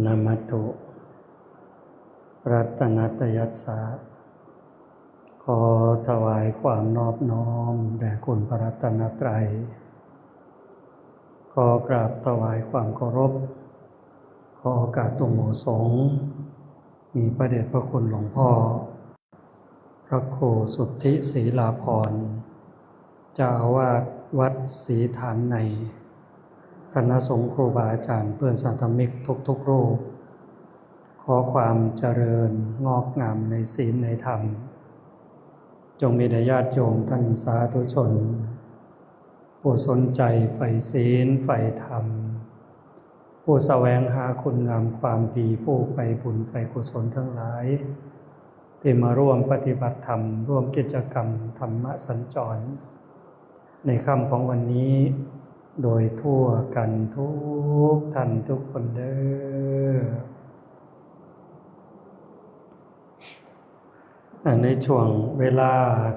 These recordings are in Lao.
ນະມະຕຸ ລັດຕະນະຕະຍັດສະ ຂໍຖວາຍຄວາມນອບນ້ອມແດ່ຄຸນພະລັດຕະນະໄຕ, ຂໍກາບຖວາຍຄວາມເຄົາລົບ, ຂໍໂອກາດຕຸໂມສົງ ມີພະເດດພະຄຸນຫຼວງພໍ່ ພະຄູສຸດທິ ສີລາພອນ ເຈົ້າອາວາດວັດສີຖານໃນ, ຄະນະສົງຄູບາອາຈານ ເພື່ອນສາທະມິກທຸກໆຮູບ, ຂໍຄວາມຈະເລີນງອກງາມໃນສິນໃນທຳ, ຈົ່ງມີແດ່ຍາດໂຍມທ່ານສາທຸຊົນ ຜູ້ສົນໃຈໃຝ່ສິນໃຝ່ທຳ, ຜູ້ສະແຫວງຫາຄຸນງາມຄວາມດີ, ຜູ້ໃຝ່ບຸນໃຝ່ກຸສົນທັງຫຼາຍ ທີ່ມາຮ່ວມປະຕິບັດທຳ, ຮ່ວມກິດຈະກຳທຳມະສັນຈອນ ໃນຄ່ຳຂອງວັນນີ້ ໂດຍທົ່ວກັນທຸກທ່ານທຸກຄົນເດີ້. ໃນຊ່ວງເວລາ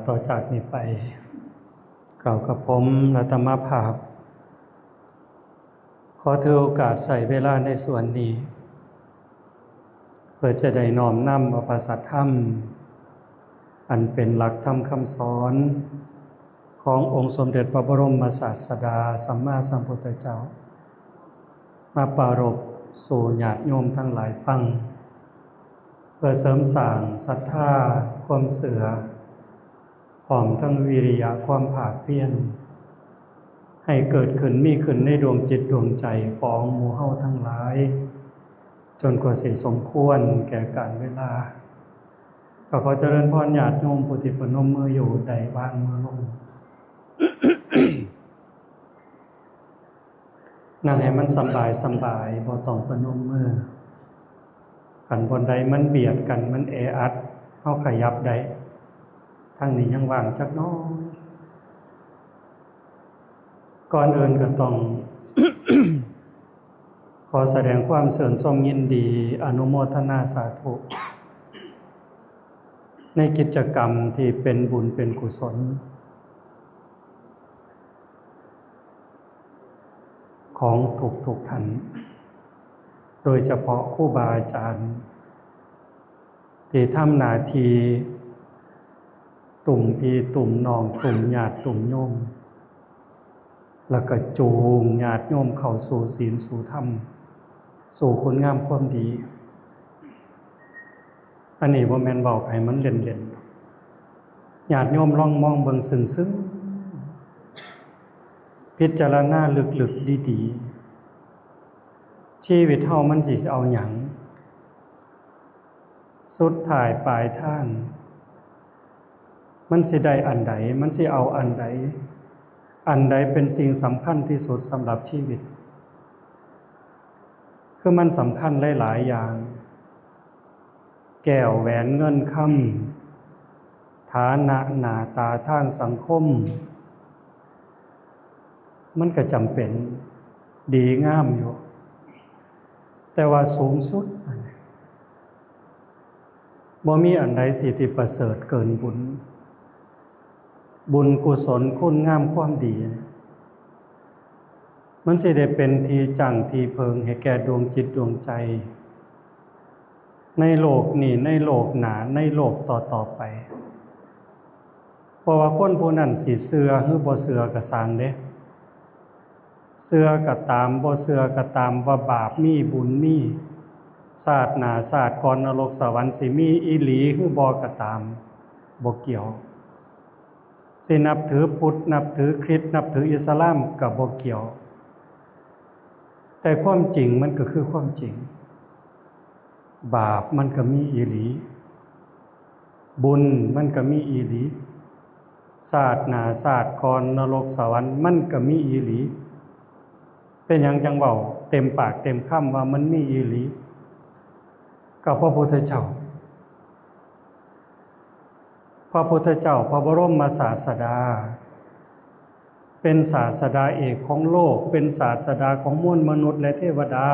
ຕໍ່ຈາກນີ້ໄປ, ເຈົ້າກັບຜົມ ອາດຕະມາພາບ ຂໍຖືໂອກາດໃຊ້ເວລາໃນສ່ວນນີ້ ເພື່ອຈະໄດ້ນ້ອມນຳເອົາພະສັດທຳ ອັນເປັນຫຼັກທຳຄຳສອນ ຂອງອົງສົມເດັດພະບໍລົມມະສາດສະດາ ສຳມາສຳພຸດທະເຈົ້າ ມາປາລົບສູ່ຍາດໂຍມທັງຫຼາຍຟັງ, ເພື່ອເສີມສ້າງສັດທາ, ຄວາມເຊື່ອ, ພ້ອມທັງວິລິຍະຄວາມພາກພຽນ ໃຫ້ເກີດຂຶ້ນມີຂຶ້ນໃນດວງຈິດດວງໃຈຂອງໝູ່ເຮົາທັງຫຼາຍ, ຈົນກວ່າຊິສົມຄວນແກ່ການເວລາ. ກໍຂໍຈະເລີນພອນຍາດໂຍມຜູ້ທີ່ປະນົມມືຢູ່ ໄດ້ວາງມືລົງ. ນັ່ງໃຫ້ມັນສຳບາຍສຳບາຍ, ບໍ່ຕ້ອງປະນົມມື. ຄັນບ່ອນໃດມັນບຽດກັນ, ມັນແອອັດ, ເຮົາຂະຫຍັບໄດ້. ທາງນີ້ຍັງວ່າງຈັກໜ້ອຍ. ກ່ອນອື່ນກໍຕ້ອງ ຂໍສະແດງຄວາມຊື່ນຊົມຍິນດີ, ອະນຸໂມທະນາສາທຸ ໃນກິດຈະກຳທີ່ເປັນບຸນເປັນກຸສົນ ຂອງທຸກໆທ່ານ, ໂດຍສະເພາະຄູບາອາຈານ ທີ່ທຳໜ້າທີ່ຕຸ້ມພີ່ຕຸ້ມນ້ອງ, ຕຸ້ມຍາດຕຸ້ມໂຍມ, ແລ້ວກໍຈູງຍາດໂຍມເຂົ້າສູ່ສິນສູ່ທຳ, ສູ່ຄຸນງາມຄວາມດີ. ອັນນີ້ບໍ່ແມ່ນເວົ້າໃຫ້ມັນເລ່ນໆ. ຍາດໂຍມລອງມອງເບິ່ງຊຶ້ງໆ, ພິຈາລະນາເລິກໆດີໆ, ຊີວິດເຮົາມັນຊິເອົາຫຍັງ? ສຸດທ້າຍປາຍທາງ ມັນຊິໄດ້ອັນໃດ? ມັນຊິເອົາອັນໃດ? ອັນໃດເປັນສິ່ງສຳຄັນທີ່ສຸດສຳລັບຊີວິດ? ຄືມັນສຳຄັນຫຼາຍໆຢ່າງ, ແກ້ວແຫວນເງິນຄຳ, ຖານະໜ້າຕາທາງສັງຄົມ, ມັນກໍຈຳເປັນ, ດີງາມຢູ່, ແຕ່ວ່າສູງສຸດ ບໍ່ມີອັນໃດຊິທີ່ປະເສີດເກີນບຸນ. ບຸນກຸສົນ, ຄຸນງາມຄວາມດີ, ມັນຊິໄດ້ເປັນທີ່ຈັ້ງທີ່ເພິ່ງໃຫ້ແກ່ດວງຈິດດວງໃຈ ໃນໂລກນີ້, ໃນໂລກໜ້າ, ໃນໂລກຕໍ່ໆໄປ. ບໍ່ວ່າຄົນຜູ້ນັ້ນຊິເຊື່ອ ຫຼື ບໍ່ເຊື່ອກໍຊ່າງເດ້, ເຊື່ອກໍຕາມ, ບໍ່ເຊື່ອກໍຕາມ, ວ່າບາບມີ, ບຸນມີ, ຊາດໜ້າຊາດກ່ອນ ນະລົກສະຫວັນຊິມີອີ່ຫຼີ ຫຼື ບໍ່ກໍຕາມ, ບໍ່ກ່ຽວ. ຊິນັບຖືພຸດ, ນັບຖືຄຣິດ, ນັບຖືອິດສະລາມ ກໍບໍ່ກ່ຽວ. ແຕ່ຄວາມຈິງມັນກໍຄືຄວາມຈິງ, ບາບມັນກໍມີອີ່ຫຼີ, ບຸນມັນກໍມີອີ່ຫຼີ, ຊາດໜ້າຊາດກ່ອນ ນະລົກສະຫວັນມັນກໍມີອີ່ຫຼີ. ເປັນຫຍັງຈັ່ງເວົ້າເຕັມປາກເຕັມຄຳວ່າມັນມີອີ່ຫຼີ? ກໍພະພຸດທະເຈົ້າ ພະພຸດທະເຈົ້າ ພະບໍລົມມະສາສະດາ ເປັນສາສະດາເອກຂອງໂລກ, ເປັນສາສະດາຂອງມວນມະນຸດ ແລະ ເທວະດາ.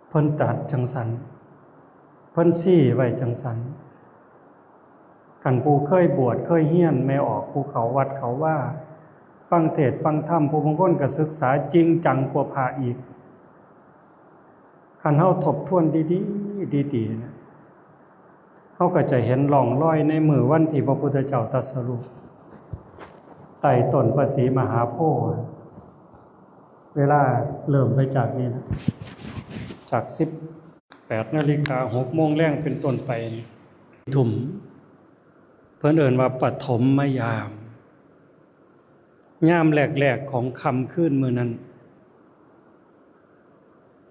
ເພິ່ນຕັດຈັ່ງຊັ້ນ, ເພິ່ນຊີ້ໄວ້ຈັ່ງຊັ້ນ. ຄັນຜູ້ເຄີຍບວດເຄີຍຮຽນແມ່ອອກ, ຜູ້ເຂົ້າວັດເຂົ້າວາ, ຟັງເທດຟັງທຳ, ຜູ້ບາງຄົນກໍສຶກສາຈິງຈັງກວ່າພະອີກ. ຄັນເຮົາທົບທວນດີໆ ດີໆ ນະ, ເຮົາກໍຈະເຫັນຮ່ອງຮອຍໃນມື້ວັນທີ່ພະພຸດທະເຈົ້າຕັດສະຮູ້ໃຕ້ຕົ້ນພະສີມະຫາໂພ. ເວລາເລີ່ມໄປຈາກນີ້ນະ, ຈາກສິບແປດນາລິກາ ຫົກໂມງແລງເປັນຕົ້ນໄປນີ້ ທຸ່ມ, ເພິ່ນເອີ້ນວ່າປະຖົມມະຍາມ. ຍາມແລກໆຂອງຄ່ຳຄືນມື້ນັ້ນ,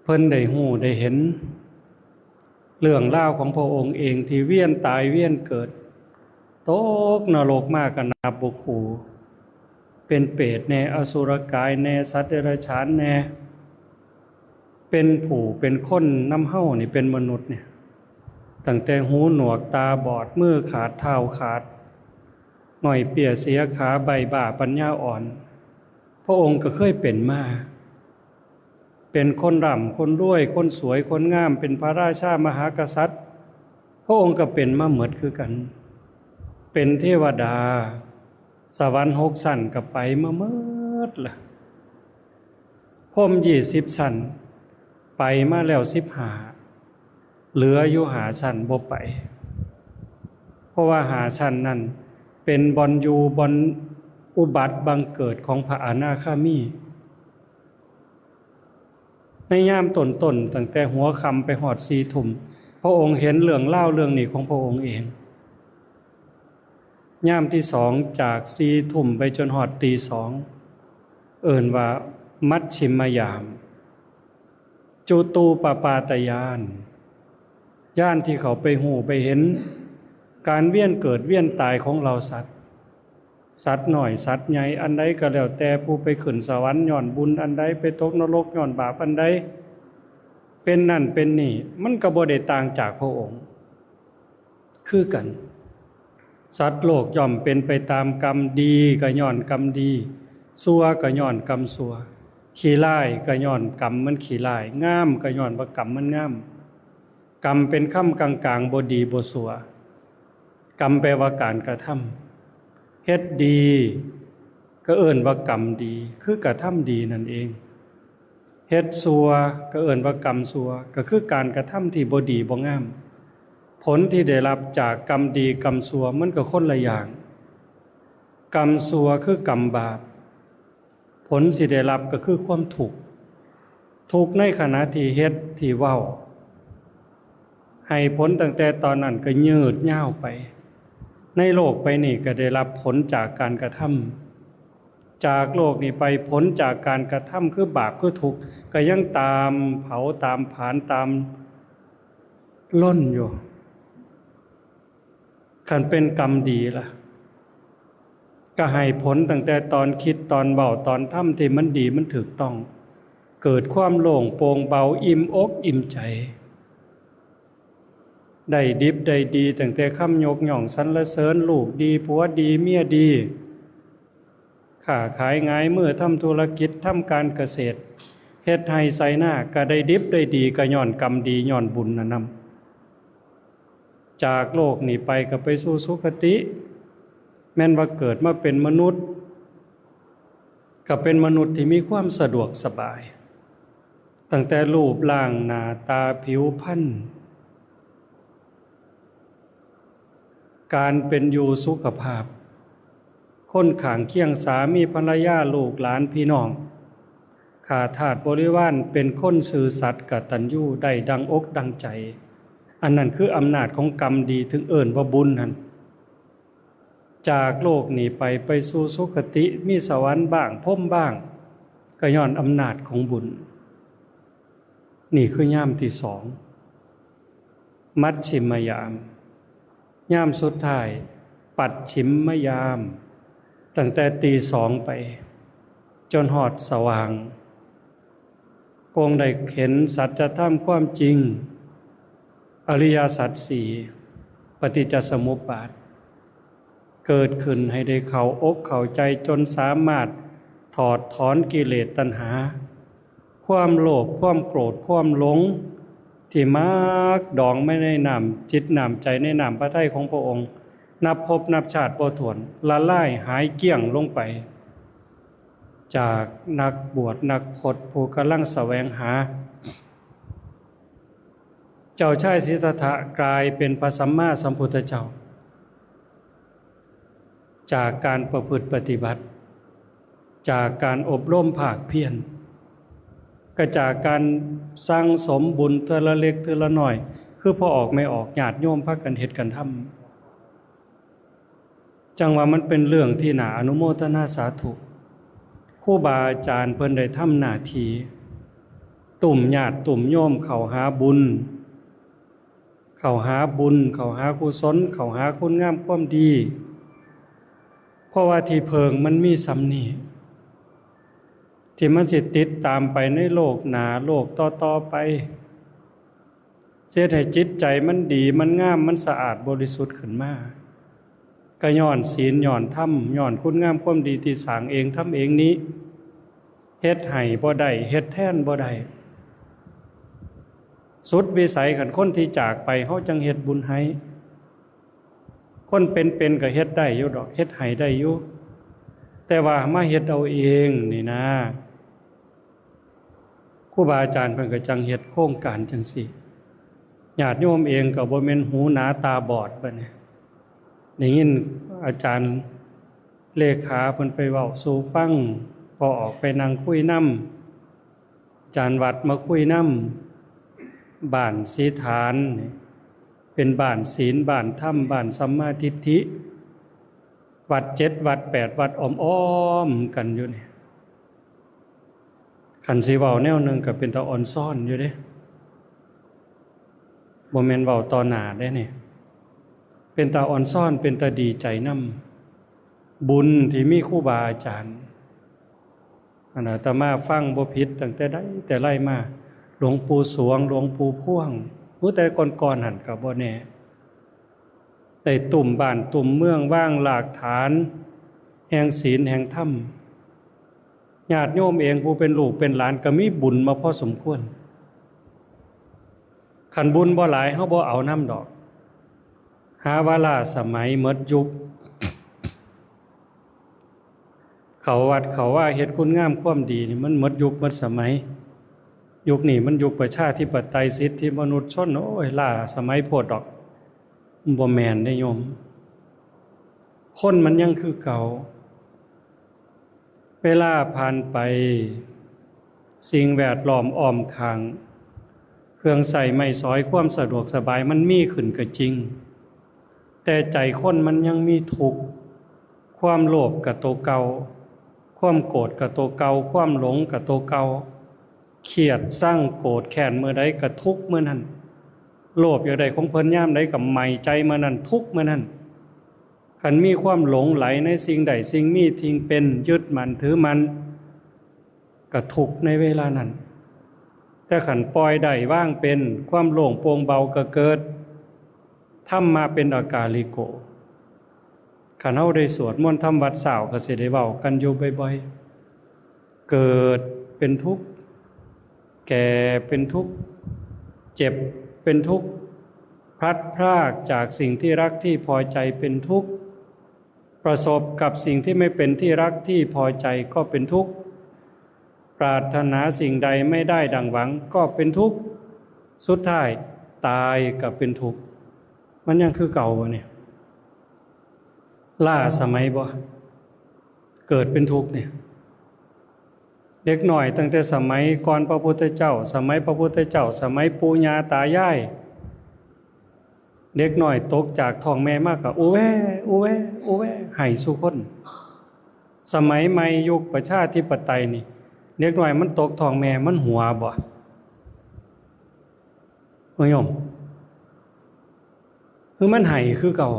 ເພິ່ນໄດ້ຮູ້ໄດ້ເຫັນເລື່ອງລາວຂອງພະອົງເອງທີ່ວຽນຕາຍວຽນເກີດ, ຕົກນະລົກມາກໍນັບບໍ່ຖ້ວນ, ເປັນເປດແດ່, ອະສຸລະກາຍແດ່, ສັດເດຍລະສານແດ່, ເປັນຜູ້ເປັນຄົນນຳເຮົານີ້, ເປັນມະນຸດນີ້, ຕັ້ງແຕ່ຫູໜວກ, ຕາບອດ, ມືຂາດ, ເທົ້າຂາດ, ໜ້ອຍເປ້ຍເສຍຂາ, ໃບ້ບ້າ, ປັນຍາອ່ອນ, ພະອົງກໍເຄີຍເປັນມາ. ເປັນຄົນຮ່ຳຄົນລວຍ, ຄົນສວຍຄົນງາມ, ເປັນພະລາຊາມະຫາກະສັດ, ພະອົງກໍເປັນມາໝົດຄືກັນ. ເປັນເທວະດາ, ສະຫວັນຫົກຊັ້ນກໍໄປມາໝົດລະ. ພົມຊາວເອັດຊັ້ນ ໄປມາແລ້ວສິບຫ້າ, ເຫຼືອຢູ່ຫ້າຊັ້ນບໍ່ໄປ, ເພາະວ່າຫ້າຊັ້ນນັ້ນເປັນບ່ອນຢູ່, ບ່ອນອຸບັດບັງເກີດຂອງພະອະນາຄາມີ. ໃນຍາມຕົ້ນໆ, ຕັ້ງແຕ່ຫົວຄ່ຳໄປຮອດສີ່ທຸ່ມ, ພະອົງເຫັນເລື່ອງລາວເລື່ອງນີ້ຂອງພະອົງເອງ. ຍາມທີສອງ ຈາກສີ່ທຸ່ມໄປຈົນຮອດຕີສອງ ເອີ້ນວ່າມັດຊິມະຍາມ, ຈຸຕູປະປາຕະຍານ, ຍານທີ່ເຂົ້າໄປຮູ້ໄປເຫັນການວຽນເກີດວຽນຕາຍຂອງເຫຼົ່າສັດ, ສັດນ້ອຍສັດໃຫຍ່, ອັນໃດກໍແລ້ວແຕ່, ຜູ້ໄປຂຶ້ນສະຫວັນຍ້ອນບຸນອັນໃດ, ໄປຕົກນະລົກຍ້ອນບາບອັນໃດ, ເປັນນັ້ນເປັນນີ້, ມັນກໍບໍ່ໄດ້ຕ່າງຈາກພະອົງ ຄືກັນ. ສັດໂລກຍ່ອມເປັນໄປຕາມກຳ, ດີກໍຍ້ອນກຳດີ, ຊົ່ວກໍຍ້ອນກຳຊົ່ວ, ຂີ້ຮ້າຍກໍຍ້ອນກຳມັນຂີ້ຮ້າຍ, ງາມກໍຍ້ອນວ່າກຳມັນງາມ. ກຳເປັນຄຳກາງໆ, ບໍ່ດີບໍ່ຊົ່ວ. ກຳແປວ່າການກະທຳ. ເຮັດດີກໍເອີ້ນວ່າກຳດີ, ຄືກະທຳດີນັ້ນເອງ. ເຮັດຊົ່ວກໍເອີ້ນວ່າກຳຊົ່ວ, ກໍຄືການກະທຳທີ່ບໍ່ດີບໍ່ງາມ. ຜົນທີ່ໄດ້ຮັບຈາກກຳດີກຳຊົ່ວມັນກໍຄົນລະຢ່າງ. ກຳຊົ່ວຄືກຳບາບ, ຜົນທີ່ໄດ້ຮັບກໍຄືຄວາມທຸກ, ທຸກໃນຂະນະທີ່ເຮັດທີ່ເວົ້າ. ໃຫ້ຜົນຕັ້ງແຕ່ຕອນນັ້ນກໍຍືດຍາວໄປ. ໃນໂລກໃບນີ້ກໍໄດ້ຮັບຜົນຈາກການກະທຳ. ຈາກໂລກນີ້ໄປ, ຜົນຈາກການກະທຳຄືບາບຄືທຸກ ກໍຍັງຕາມເຜົາ, ຕາມຜານ, ຕາມລົນຢູ່. ຄັນເປັນກຳດີລະ, ກໍໃຫ້ຜົນຕັ້ງແຕ່ຕອນຄິດ, ຕອນເວົ້າ, ຕອນທຳທີ່ມັນດີ, ມັນຖືກຕ້ອງ, ເກີດຄວາມໂລ່ງໂປ່ງເບົາ, ອີ່ມອົກອີ່ມໃຈ. ໄດ້ດິບໄດ້ດີ, ຕັ້ງແຕ່ຄຳຍົກຍ້ອງສັນລະເສີນ, ລູກດີ, ຜົວດີ, ເມຍດີ, ຄ້າຂາຍຫງາຍມື, ທຳທຸລະກິດ, ທຳການກະເສດ, ເຮັດໄຮ່ໄຖນາ, ກໍໄດ້ດິບໄດ້ດີ, ກໍຍ້ອນກຳດີ, ຍ້ອນບຸນນັ້ນນຳ. ຈາກໂລກນີ້ໄປກໍໄປສູ່ສຸຄະຕິ, ແມ່ນວ່າເກີດມາເປັນມະນຸດ, ກໍເປັນມະນຸດທີ່ມີຄວາມສະດວກສະບາຍ, ຕັ້ງແຕ່ຮູບຮ່າງ, ໜ້າຕາ, ຜິວພັນ, ການເປັນຢູ່, ສຸຂະພາບ, ຄົນຂ້າງຄຽງ, ສາມີພັນລະຍາ, ລູກຫຼານ, ພີ່ນ້ອງ, ຂ້າທາດບໍລິວານ, ເປັນຄົນຊື່ສັດກະຕັນຍູ, ໄດ້ດັ່ງອົກດັ່ງໃຈ. ອັນນັ້ນຄືອຳນາດຂອງກຳດີ, ເຖິງເອີ້ນວ່າບຸນຫັ້ນ. ຈາກໂລກນີ້ໄປ, ໄປສູ່ສຸຄະຕິ, ມີສະຫວັນບ້າງ, ພົມບ້າງ, ກໍຍ້ອນອຳນາດຂອງບຸນ. ນີ້ຄືຍາມທີສອງ ມັດຊິມຍາມ. ຍາມສຸດທ້າຍ ປັດຊິມຍາມ, ຕັ້ງແຕ່ຕີສອງໄປ ຈົນຮອດສະຫວ່າງ. ພະອົງໄດ້ເຫັນສັດຈະທຳຄວາມຈິງ ອະລິຍະສັດສີ່ ປະຕິດຈະສະມຸບບາດ ເກີດຂຶ້ນໃຫ້ໄດ້ເຂົ້າອົກເຂົ້າໃຈ ຈົນສາມາດຖອດຖອນກິເລດຕັນຫາ, ຄວາມໂລບ, ຄວາມໂກດ, ຄວາມຫຼົງ ທີ່ໝັກດອງໄວ້ໃນນ້ຳຈິດນ້ຳໃຈ, ໃນນ້ຳພະໄທຂອງພະອົງ ນັບພົບນັບຊາດບໍ່ຖ້ວນ, ລະລາຍຫາຍກ້ຽງລົງໄປ ຈາກນັກບວດນັກພົດຜູ້ກຳລັງສະແຫວງຫາ. ເຈົ້າຊາຍສິດທັດຖະກາຍເປັນພະສຳມາສຳພຸດທະເຈົ້າ ຈາກການປະພຶດປະຕິບັດ, ຈາກການອົບຮົມພາກພຽນ, ກະຈາກການສັ່ງສົມບຸນເທື່ອລະເລັກເທື່ອລະນ້ອຍ ຄືພໍ່ອອກແມ່ອອກ, ຍາດໂຍມພາກັນເຮັດກັນທຳ. ຈັ່ງວ່າມັນເປັນເລື່ອງທີ່ໜ້າອະນຸໂມທະນາສາທຸ. ຄູບາອາຈານເພິ່ນໄດ້ທຳໜ້າທີ່ຕຸ້ມຍາດຕຸ້ມໂຍມເຂົ້າຫາບຸນ, ເຂົ້າຫາບຸນ, ເຂົ້າຫາກຸສົນ, ເຂົ້າຫາຄຸນງາມຄວາມດີ. ເພາະວ່າທີ່ເພິ່ງມັນມີສ່ຳນີ້ ທີ່ມັນຊິຕິດຕາມໄປໃນໂລກໜ້າ, ໂລກຕໍ່ໆໄປ. ເຮັດໃຫ້ຈິດໃຈມັນດີ, ມັນງາມ, ມັນສະອາດບໍລິສຸດຂຶ້ນມາ ກໍຍ້ອນສິນ, ຍ້ອນທຳ, ຍ້ອນຄຸນງາມຄວາມດີທີ່ສ້າງເອງ, ທຳເອງນີ້. ເຮັດໃຫ້ບໍ່ໄດ້, ເຮັດແທນບໍ່ໄດ້. ສຸດວິໄສ, ຄັນຄົນທີ່ຈາກໄປ, ເຮົາຈັ່ງເຮັດບຸນໃຫ້. ຄົນເປັນໆກໍເຮັດໄດ້ຢູ່ດອກ, ເຮັດໃຫ້ໄດ້ຢູ່, ແຕ່ວ່າມາເຮັດເອົາເອງນີ້ນາ. ຄູບາອາຈານເພິ່ນກໍຈັ່ງເຮັດໂຄງການຈັ່ງຊີ້. ຍາດໂຍມເອງກໍບໍ່ແມ່ນຫູໜາຕາບອດ, ບັດນີ້ໄດ້ຍິນອາຈານເລຂາເພິ່ນໄປເວົ້າສູ່ຟັງ, ພໍອອກໄປນັ່ງຄຸຍນຳ, ອາຈານວັດມາຄຸຍນຳ. ບ້ານສີຖານນີ້ເປັນບ້ານສິນ, ບ້ານທຳ, ບ້ານສຳມາທິດຖິ, ວັດເຈັດວັດແປດວັດອ້ອມໆກັນຢູ່ນີ້. ຄັນຊິເວົ້າແນວໜຶ່ງກໍເປັນຕາອ່ອນຊອນຢູ່ເດ້, ບໍ່ແມ່ນເວົ້າຕໍ່ໜ້າເດ້ນີ້. ເປັນຕາອ່ອນຊອນ, ເປັນຕາດີໃຈນຳ ບຸນທີ່ມີຄູບາອາຈານ. ອັນອາດຕະມາຟັງບໍ່ຜິດຕັ້ງແຕ່ໃດແຕ່ໄລມາ, ຫຼວງປູ່ສວງ, ຫຼວງປູ່ພວງ, ຫຼືແຕ່ກ່ອນໆຫັ້ນກໍບໍ່ແນ່. ໄດ້ຕຸ້ມບ້ານຕຸ້ມເມືອງ, ວາງລາກຖານແຫ່ງສິນແຫ່ງທຳ. ຍາດໂຍມເອງຜູ້ເປັນລູກເປັນຫຼານກໍມີບຸນມາພໍສົມຄວນ. ຄັນບຸນບໍ່ຫຼາຍ ເຮົາບໍ່ເອົານຳດອກ. ຫາວ່າລ້າສະໄໝ, ໝົດຍຸກ. ເຂົ້າວັດເຂົ້າວາເຮັດຄຸນງາມຄວາມດີນີ້ ມັນໝົດຍຸກໝົດສະໄໝ. ຍຸກນີ້ມັນຍຸກປະຊາທິປະໄຕ, ສິດທິມະນຸດຊົນ, ໂອ້ຍ ລ້າສະໄໝໂພດດອກ. ບໍ່ແມ່ນເດ້ໂຍມ, ຄົນມັນຍັງຄືເກົ່າ. ເວລາຜ່ານໄປ, ສິ່ງແວດລ້ອມອ້ອມຂ້າງ, ເຄື່ອງໃຊ້ໄມ້ສອຍ, ຄວາມສະດວກສະບາຍມັນມີຂຶ້ນກໍຈິງ, ແຕ່ໃຈຄົນມັນຍັງມີທຸກ. ຄວາມໂລບກໍໂຕເກົ່າ, ຄວາມໂກດກໍໂຕເກົ່າ, ຄວາມຫຼົງກໍໂຕເກົ່າ. ຄຽດ, ຊັງ, ໂກດ, ແຄ້ນເມື່ອໃດກໍທຸກເມື່ອນັ້ນ. ໂລບຢາກໄດ້ຂອງເພິ່ນຍາມໃດກໍໄໝ້ໃຈເມື່ອນັ້ນ, ທຸກເມື່ອນັ້ນ. ຄັນມີຄວາມຫຼົງໄຫຼໃນສິ່ງໃດສິ່ງມີທີ່ເປັນ, ຍຶດໝັ້ນຖືໝັ້ນ, ກະທຸກໃນເວລານັ້ນ. ແຕ່ຄັນປ່ອຍໄດ້ວາງເປັນ, ຄວາມໂລ່ງໂປ່ງເບົາກະເກີດ, ທຳມາເປັນອາກາລິໂກ. ຄັນເຮົາໄດ້ສວດມົນທຳວັດເຊົ້າ ກະຊິໄດ້ເວົ້າກັນຢູ່ບ່ອຍໆ. ເກີດເປັນທຸກ, ແກ່ເປັນທຸກ, ເຈັບເປັນທຸກ, ພລັດພຣາກຈາກສິ່ງທີ່ຮັກທີ່ພໍໃຈເປັນທຸກ, ປະສົບກັບສິ່ງທີ່ໄມ່ເປັນທີ່ຮັກທີ່ພໍໃຈກໍເປັນທຸກ, ປາດຖະໜາສິ່ງໃດໄມ່ໄດ້ດັ່ງຫວັງກໍເປັນທຸກ, ສຸດທ້າຍຕາຍກໍເປັນທຸກ. ມັນຍັງຄືເກົ່າບໍ່ນີ້? ລ້າສະໄໝບໍ່? ເກີດເປັນທຸກນີ້. ເດັກນ້ອຍຕັ້ງແຕ່ສະໄໝກ່ອນພະພຸດທະເຈົ້າ, ສະໄໝພະພຸດທະເຈົ້າ, ສະໄໝປູ່ຍ່າຕາຍາຍ, ເດັກນ້ອຍຕົກຈາກທ້ອງແມ່ມາກໍອູແວ, ອູແວ, ອູແວ, ໄຫ້ສູ່ຄົນ. ສະໄໝໃໝ່ຍຸກປະຊາທິປະໄຕນີ້, ເດັກນ້ອຍມັນຕົກທ້ອງແມ່ ມັນຫົວບໍ່? ໂອ້ຍໂຍມ ຄືມັນໄຫ້ຄືເກົ່າ?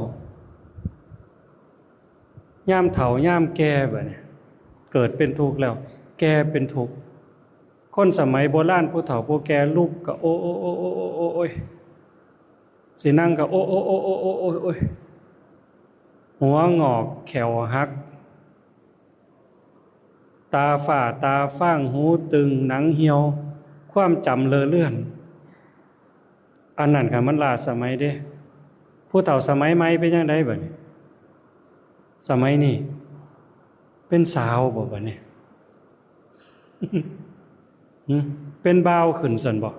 ຍາມເຖົ້າຍາມແກ່ບາດນີ້ ເກີດເປັນທຸກແລ້ວ ແກ່ເປັນທຸກ. ຄົນສະໄໝໂບລານ ຜູ້ເຖົ້າຜູ້ແກ່ລຸກກໍໂອຍ ຊິນັ່ງກໍໂອຍ ຫົວງອກ ແຂ້ວຫັກ ຕາຝ້າຕາຟາງ ຫູຕຶງ ໜັງຫ່ຽວ ຄວາມຈຳເລີເລື່ອນ. ອັນນັ້ນຄັນມັນລ້າສະໄໝເດ້. ຜູ້ເຖົ້າສະໄໝໃໝ່ເປັນຈັ່ງໃດບາດນີ້? ສະໄໝນີ້ເປັນສາວບໍ່ບາດນີ້? ຫຶ? ເປັນບ່າວຂຶ້ນຊັ້ນບໍ່?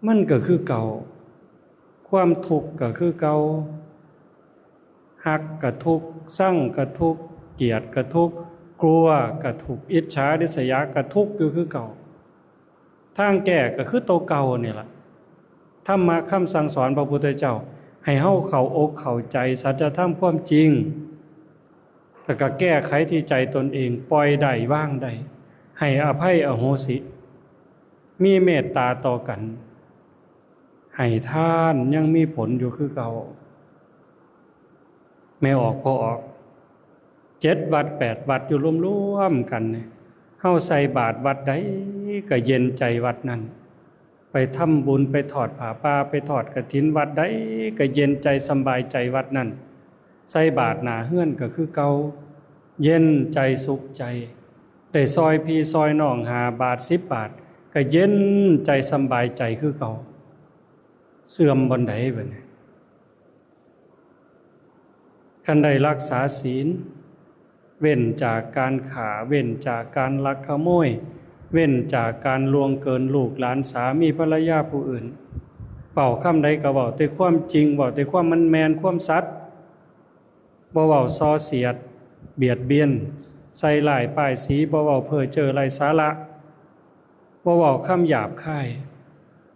ມັນກໍຄືເກົ່າ ຄວາມທຸກກໍຄືເກົ່າ ຮັກກໍທຸກ ຊັງກໍທຸກ ກຽດກໍທຸກ ກົວກໍທຸກ ອິດສາລິດສະຍາກໍທຸກຢູ່ຄືເກົ່າ. ທາງແກ້ກໍຄືໂຕເກົ່ານີ້ລະ. ທຳມະຄຳສັ່ງສອນພະພຸດທະເຈົ້າ ໃຫ້ເຮົາເຂົ້າອົກເຂົ້າໃຈສັດຈະທຳຄວາມຈິງ ແລ້ວກໍແກ້ໄຂທີ່ໃຈຕົນເອງ ປ່ອຍໄດ້ ວາງໄດ້ ໃຫ້ອະໄພອະໂຫສິ ມີເມດຕາຕໍ່ກັນ ໃຫ້ທານຍັງມີຜົນຢູ່ຄືເກົ່າ. ແມ່ອອກພໍ່ອອກ ເຈັດວັດແປດວັດຢູ່ລວມໆກັນນີ້ ເຮົາໃສ່ບາດວັດໃດກໍເຢັນໃຈວັດນັ້ນ. ໄປທຳບຸນ ໄປທອດຜ້າປ່າ ໄປທອດກະຖິນວັດໃດກໍເຢັນໃຈສຳບາຍໃຈວັດນັ້ນ. ໃສ່ບາດໜ້າເຮືອນກໍຄືເກົ່າ ເຢັນໃຈສຸກໃຈ. ໄດ້ຊ່ອຍພີ່ຊ່ອຍນ້ອງຫ້າບາດສິບບາດ ກໍເຢັນໃຈສຳບາຍໃຈຄືເກົ່າ. ເສື່ອມບ່ອນໃດບາດນີ້? ຄັນໄດ້ລັກສາສິນ ເວັ້ນຈາກການຂ້າ ເວັ້ນຈາກການລັກຂະໂມຍ ເວັ້ນຈາກການລ່ວງເກີນລູກຫຼານ ສາມີພັນລະຍາຜູ້ອື່ນ ເວົ້າຄຳໃດກໍເວົ້າແຕ່ຄວາມຈິງ ເວົ້າແຕ່ຄວາມມັນແມ່ນຄວາມສັດ ບໍ່ເວົ້າສ່ອສຽດ ບຽດບຽນ ໃສ່ຮ້າຍປ້າຍສີ ບໍ່ເວົ້າເພ້ອເຈີ້ໄຮ້ສາລະ ບໍ່ເວົ້າຄຳຫຍາບຄາຍ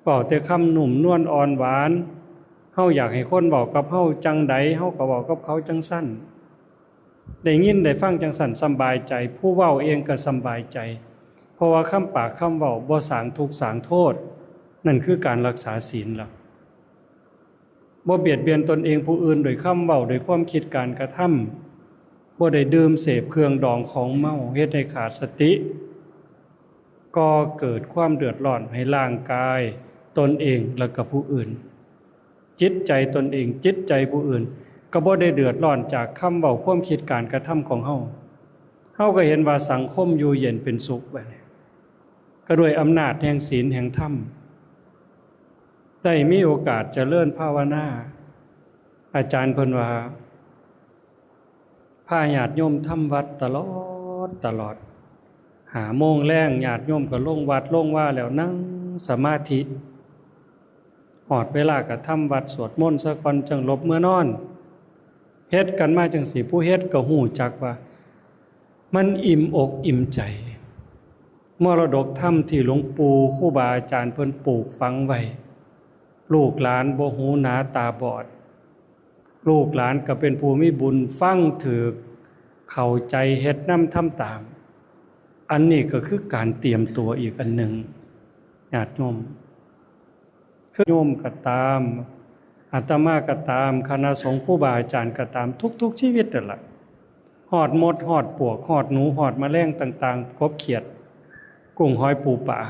ເວົ້າແຕ່ຄຳນຸ້ມນວນອ່ອນຫວານ. ເຮົາຢາກໃຫ້ຄົນເວົ້າກັບເຮົາຈັ່ງໃດ ເຮົາກໍເວົ້າກັບເຂົາຈັ່ງຊັ້ນ. ໄດ້ຍິນໄດ້ຟັງຈັ່ງຊັ້ນສຳບາຍໃຈ ຜູ້ເວົ້າເອງກໍສຳບາຍໃຈ ເພາະວ່າຄຳປາກຄຳເວົ້າບໍ່ສ້າງທຸກສ້າງໂທດ. ນັ້ນຄືການລັກສາສິນລະ. ບໍ່ບຽດບຽນຕົນເອງຜູ້ອື່ນໂດຍຄຳເວົ້າ ໂດຍຄວາມຄິດການກະທຳ, ບໍ່ໄດ້ດື່ມເສບເຄື່ອງດອງຂອງເມົາ ເຮັດໃຫ້ຂາດສະຕິ ກໍເກີດຄວາມເດືອດຮ້ອນໃຫ້ຮ່າງກາຍຕົນເອງ ແລະກະຜູ້ອື່ນ. ຈິດໃຈຕົນເອງ, ຈິດໃຈຜູ້ອື່ນ ກໍບໍ່ໄດ້ເດືອດຮ້ອນຈາກຄຳເວົ້າ, ຄວາມຄິດການກະທຳຂອງເຮົາ. ເຮົາກໍເຫັນວ່າສັງຄົມຢູ່ເຢັນເປັນສຸກບັດນີ້ ກໍດ້ວຍອຳນາດແຫ່ງສິນແຫ່ງທຳ ໄດ້ມີໂອກາດຈະເລີນພາວະນາ. ອາຈານເພິ່ນວ່າ ພາຍາດໂຍມທຳວັດຕະຫຼອດ, ຕະຫຼອດ. ຫ້າໂມງແລງ ຍາດໂຍມກໍລົງວັດລົງວາແລ້ວ ນັ່ງສະມາທິ. ຮອດເວລາກໍທຳວັດສວດມົນຊະກ່ອນ ຈັ່ງຫຼົບເມືອນອນ. ເຮັດກັນມາຈັ່ງຊີ້ ຜູ້ເຮັດກໍຮູ້ຈັກວ່າ ມັນອີ່ມອົກອີ່ມໃຈ. ມໍລະດົກທຳທີ່ຫຼວງປູ່ຄູບາອາຈານເພິ່ນປູກຝັງໄວ້ ລູກຫຼານບໍ່ຫູໜາຕາບອດ, ລູກຫຼານກໍເປັນຜູ້ມີບຸນ, ຟັງຖືກ, ເຂົ້າໃຈ, ເຮັດນຳ, ທຳຕາມ. ອັນນີ້ກໍຄືການຕຽມຕົວອີກອັນໜຶ່ງ ຍາດໂຍມ. ຄືໂຍມກໍຕາມ, ອາດຕະມາກໍຕາມ, ຄະນະສົງຄູບາອາຈານກໍຕາມ, ທຸກໆຊີວິດນັ້ນລະ, ຮອດມົດ, ຮອດປວກ, ຮອດໜູ, ຮອດມະແລງຕ່າງໆ, ກົບຂຽດ, ກຸ້ງຫອຍປູປາ,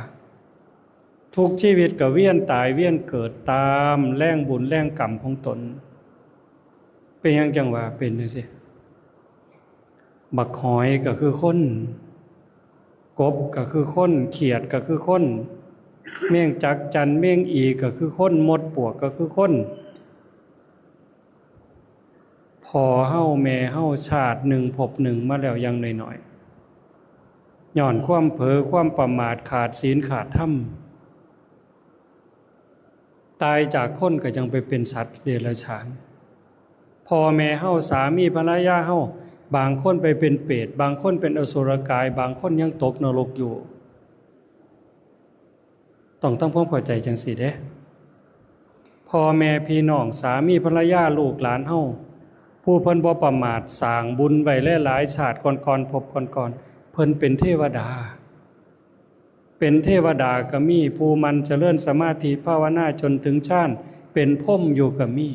ທຸກຊີວິດກໍວຽນຕາຍວຽນເກີດຕາມແລງບຸນແລງກຳຂອງຕົນ. ເປັນຫຍັງຈັ່ງວ່າເປັນຈັ່ງຊີ້? ບັກຫອຍກໍຄືຄົນ, ກົບກໍຄືຄົນ, ຂຽດກໍຄືຄົນ, ແມງຈັກຈັນ, ແມງອີກໍຄືຄົນ, ມົດປວກກໍຄືຄົນ. ພໍ່ເຮົາແມ່ເຮົາຊາດໜຶ່ງພົບໜຶ່ງມາແລ້ວຢ່າງໜ້ອຍໆ ຍ້ອນຄວາມເຜີ ຄວາມປະໝາດ ຂາດສິນຂາດທຳ. ຕາຍຈາກຄົນກໍຍັງໄປເປັນສັດເດຍລະສານ. ພໍ່ແມ່ເຮົາ, ສາມີພັນລະຍາເຮົາ, ບາງຄົນໄປເປັນເປດ, ບາງຄົນເປັນອະສຸລະກາຍ, ບາງຄົນຍັງຕົກນະລົກຢູ່. ຕ້ອງທຳຄວາມເຂົ້າໃຈຈັ່ງຊີ້ເດ້. ພໍ່ແມ່ພີ່ນ້ອງ, ສາມີພັນລະຍາ, ລູກຫຼານເຮົາ, ຜູ້ເພິ່ນບໍ່ປະໝາດສ້າງບຸນໄວ້ຫຼາຍໆຊາດກ່ອນໆ ພົບກ່ອນໆ, ເພິ່ນເປັນເທວະດາ. ເປັນເທວະດາກໍມີ, ຜູ້ໝັ່ນຈະເລີນສະມາທິພາວະນາຈົນເຖິງຊານເປັນພົມຢູ່ກໍມີ.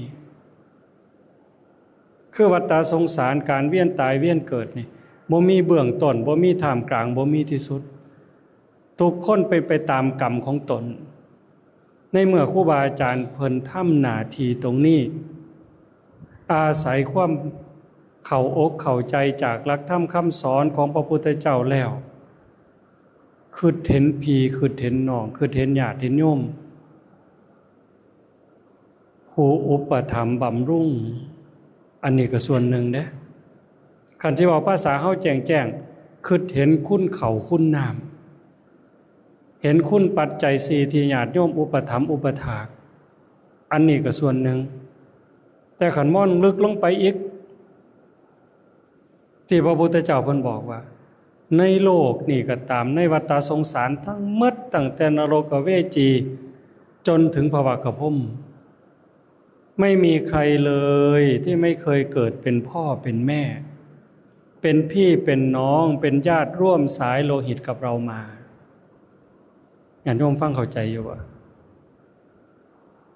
ຄືວັດຕະສົງສານ ການວຽນຕາຍວຽນເກີດນີ້ ບໍ່ມີເບື້ອງຕົ້ນ, ບໍ່ມີທ່າມກາງ, ບໍ່ມີທີ່ສຸດ. ທຸກຄົນເປັນໄປຕາມກຳຂອງຕົນ. ໃນເມື່ອຄູບາອາຈານເພິ່ນທຳໜ້າທີ່ຕົງນີ້ ອາໄສຄວາມເຂົ້າອົກເຂົ້າໃຈຈາກຫຼັກທຳຄຳສອນຂອງພະພຸດທະເຈົ້າແລ້ວ, ຄິດເຫັນພີ່, ຄິດເຫັນນ້ອງ, ຄິດເຫັນຍາດເຫັນໂຍມ ຜູ້ອຸປະຖຳບຳລຸງ, ອັນນີ້ກໍສ່ວນໜຶ່ງເດ້. ຄັນຊິເວົ້າພາສາເຮົາແຈ້ງໆ, ຄິດເຫັນຄຸນເຂົ້າຄຸນນ້ຳ, ເຫັນຄຸນປັດໄຈສີ່ທີ່ຍາດໂຍມອຸປະຖຳອຸປະຖາກ, ອັນນີ້ກໍສ່ວນໜຶ່ງ. ແຕ່ຄັນມອງເລິກລົງໄປອີກ, ທີ່ພະພຸດທະເຈົ້າເພິ່ນບອກວ່າ ໃນໂລກນີ້ກໍຕາມ, ໃນວັດຕະສົງສານທັງໝົດ, ຕັ້ງແຕ່ນະລົກອະເວຈີ ຈົນເຖິງພະວັກກະພົມ, ໄມ່ມີໃຄເລີຍທີ່ໄມ່ເຄີຍເກີດເປັນພໍ່ເປັນແມ່, ເປັນພີ່ເປັນນ້ອງ, ເປັນຍາດຮ່ວມສາຍໂລຫິດກັບເຮົາມາ. ຍາດໂຍມຟັງເຂົ້າໃຈຢູ່ບໍ່?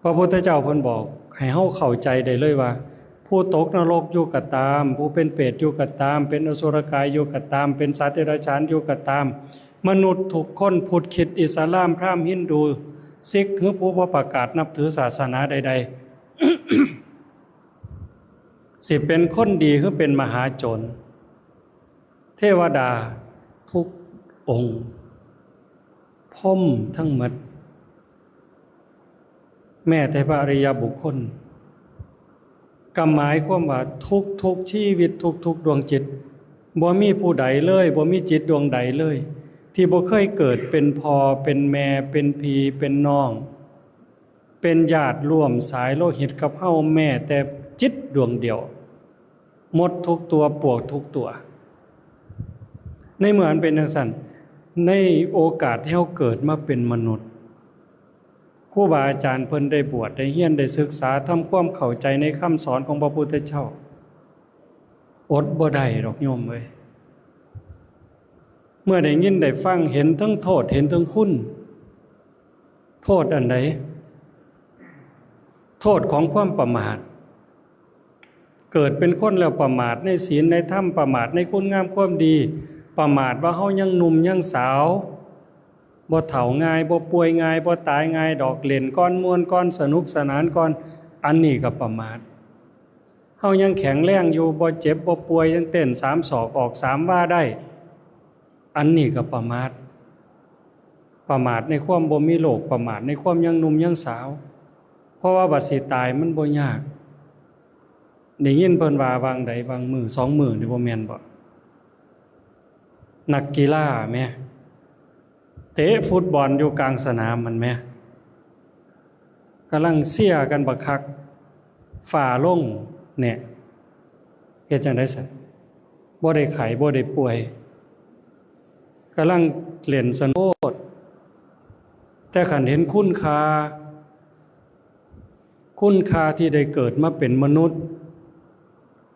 ພະພຸດທະເຈົ້າເພິ່ນບອກໃຫ້ເຮົາເຂົ້າໃຈໄດ້ເລີຍວ່າ ຜູ້ຕົກນະລົກຢູ່ກໍຕາມ, ຜູ້ເປັນເປດຢູ່ກໍຕາມ, ເປັນອະສຸລະກາຍຢູ່ກໍຕາມ, ເປັນສັດເດຍລະສານຢູ່ກໍຕາມ, ມະນຸດທຸກຄົນ, ພຸດ, ຄຣິດ, ອິດສະລາມ, ພຣາມ, ຮິນດູ, ສິກ ຫຼືຜູ້ບໍ່ປະກາດນັບຖືສາສະໜາໃດໆ, ຊິເປັນຄົນດີ ຫຼືເປັນມະຫາໂຈນ, ເທວະດາທຸກອົງ, ພົມທັງໝົດ, ແມ້ແຕ່ພະອະລິຍະບຸກຄົນ, ກໍໝາຍຄວາມວ່າທຸກໆຊີວິດ, ທຸກໆດວງຈິດ, ບໍ່ມີຜູ້ໃດເລີຍ, ບໍ່ມີຈິດດວງໃດເລີຍ ທີ່ບໍ່ເຄີຍເກີດເປັນພໍ່ເປັນແມ່, ເປັນພີ່ເປັນນ້ອງ, ເປັນຍາດຮ່ວມສາຍໂລຫິດກັບເຮົາ ແມ້ແຕ່ຈິດດວງດຽວ, ໝົດທຸກຕົວ, ປວກທຸກຕົວ. ໃນເມື່ອມັນເປັນຈັ່ງຊັ້ນ, ໃນໂອກາດທີ່ເຮົາເກີດມາເປັນມະນຸດ, ຄູບາອາຈານເພິ່ນໄດ້ບວດ, ໄດ້ຮຽນ, ໄດ້ສຶກສາ, ທຳຄວາມເຂົ້າໃຈໃນຄຳສອນຂອງພະພຸດທະເຈົ້າ, ອົດບໍ່ໄດ້ດອກໂຍມເອີຍ. ເມື່ອໄດ້ຍິນໄດ້ຟັງ, ເຫັນເຖິງໂທດ, ເຫັນເຖິງຄຸນ. ໂທດອັນໃດ? ໂທດຂອງຄວາມປະໝາດ. ເກີດເປັນຄົນແລ້ວປະໝາດໃນສິນໃນທຳ, ປະໝາດໃນຄຸນງາມຄວາມດີ, ປະໝາດວ່າເຮົາຍັງໜຸ່ມຍັງສາວ, ບໍ່ເຖົ້າງ່າຍ, ບໍ່ປ່ວຍງ່າຍ, ບໍ່ຕາຍງ່າຍດອກ, ຫຼິ້ນກ່ອນ, ມ່ວນກ່ອນ, ສະໜຸກສະໜານກ່ອນ, ອັນນີ້ກໍປະໝາດ. ເຮົາຍັງແຂງແຮງຢູ່, ບໍ່ເຈັບບໍ່ປ່ວຍ, ຍັງເຕັ້ນສາມສອກອອກສາມວາໄດ້, ອັນນີ້ກໍປະໝາດ. ປະໝາດໃນຄວາມບໍ່ມີໂລກ, ປະໝາດໃນຄວາມຍັງໜຸ່ມຍັງສາວ, ເພາະວ່າບັດຊິຕາຍມັນບໍ່ຍາກ. ໄດ້ຍິນເພິ່ນວ່າຫວ່າງໃດຫວ່າງມື້ສອງມື້ນີ້ ບໍ່ແມ່ນບໍ? ນັກກິລາແໝ່ ເຕະຟຸດບອນຢູ່ກາງສະໜາມຫັ້ນແໝ່, ກຳລັງເຊຍກັນບັກຄັກ, ຟ້າລົງແນ່, ເຮັດຈັ່ງໃດຊັ້ນ? ບໍ່ໄດ້ໄຂ້, ບໍ່ໄດ້ປ່ວຍ, ກຳລັງຫຼິ້ນສະໜຸກໂພດ. ແຕ່ຄັນເຫັນຄຸນຄ່າ, ຄຸນຄ່າທີ່ໄດ້ເກີດມາເປັນມະນຸດ,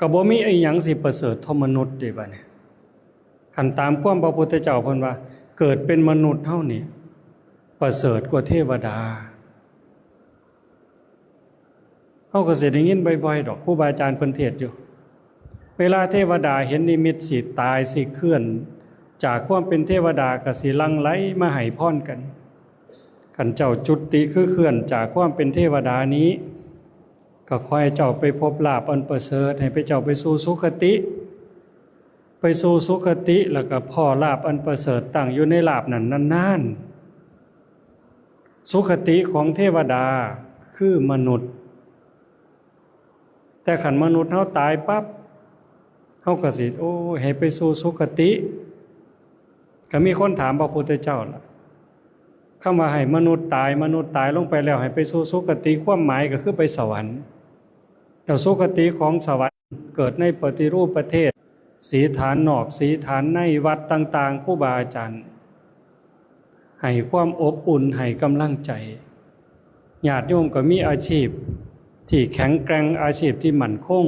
ກໍບໍ່ມີອີ່ຫຍັງຊິປະເສີດເທົ່າມະນຸດເດ້ບັດນີ້. ຄັນຕາມຄວາມພະພຸດທະເຈົ້າເພິ່ນວ່າ ເກີດເປັນມະນຸດເຮົານີ້ປະເສີດກວ່າເທວະດາ. ເຮົາກໍຊິໄດ້ຍິນບ່ອຍໆດອກ, ຄູບາອາຈານເພິ່ນເທດຢູ່, ເວລາເທວະດາເຫັນນິມິດຊິຕາຍ, ຊິເຄື່ອນຈາກຄວາມເປັນເທວະດາ, ກໍຊິຫຼັ່ງໄຫຼມາໃຫ້ພອນກັນ. ຄັນເຈົ້າຈຸຕິຄືເຄື່ອນຈາກຄວາມເປັນເທວະດານີ້, ກໍຂໍໃຫ້ເຈົ້າໄປພົບລາບອັນປະເສີດ, ໃຫ້ໄປເຈົ້າໄປສູ່ສຸຄະຕິ, ໄປສູ່ສຸຄະຕິ ແລ້ວກໍພໍ້ລາບອັນປະເສີດ, ຕັ້ງຢູ່ໃນລາບນັ້ນນານໆ. ສຸຄະຕິຂອງເທວະດາຄືມະນຸດ, ແຕ່ຄັນມະນຸດເຮົາຕາຍປັບ, ເຮົາກໍຊິ, ໂອ້ຍ, ໃຫ້ໄປສູ່ສຸຄະຕິ. ກໍມີຄົນຖາມພະພຸດທະເຈົ້າລະ, ຄຳວ່າໃຫ້ມະນຸດຕາຍ, ມະນຸດຕາຍລົງໄປແລ້ວໃຫ້ໄປສູ່ສຸຄະຕິ, ຄວາມໝາຍກໍຄືໄປສະຫວັນ. ແລ້ວສຸຄະຕິຂອງສະຫວັນ ເກີດໃນປະຕິຮູບປະເທດ, ສີຖານນອກ, ສີຖານໃນ, ວັດຕ່າງໆ, ຄູບາອາຈານໃຫ້ຄວາມອົບອຸ່ນ, ໃຫ້ກຳລັງໃຈ. ຍາດໂຍມກໍມີອາຊີບທີ່ແຂງແກ່ງ, ອາຊີບທີ່ໝັ້ນຄົງ.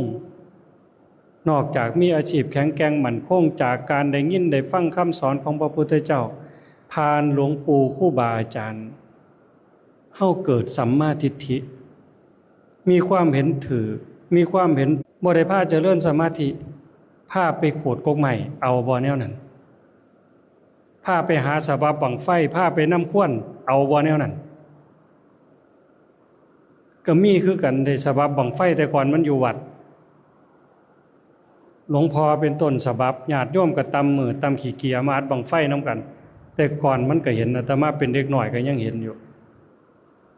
ນອກຈາກມີອາຊີບແຂງແກ່ງໝັ້ນຄົງຈາກການໄດ້ຍິນໄດ້ຟັງຄຳສອນຂອງພະພຸດທະເຈົ້າ, ພ ຜ່ານຫຼວງປູ່ຄູບາອາຈານ ເຮົາເກີດສຳມາທິດຖິ ມີຄວາມເຫັນຖືກ ມີຄວາມເຫັນ ບໍ່ໄດ້ພາຈະເລີນສະມາທິ ພາໄປຂູດກົກໄມ້ ເອົາບໍ່ແນວນັ້ນ? ພາໄປຫາສະບັບບັ້ງໄຟ ພາໄປນຳຄວນ ເອົາບໍ່ແນວນັ້ນ? ກໍມີຄືກັນເດ້ ສະບັບບັ້ງໄຟ ແຕ່ກ່ອນມັນຢູ່ວັດ ຫຼວງພໍ່ເປັນຕົ້ນສະບັບ ຍາດໂຍມກໍຕຳມືດຕຳຂີ້ເກຍມາອັດບັ້ງໄຟນຳກັນ ແຕ່ກ່ອນມັນກໍເຫັນ ອາດຕະມາເປັນເດັກນ້ອຍກໍຍັງເຫັນຢູ່.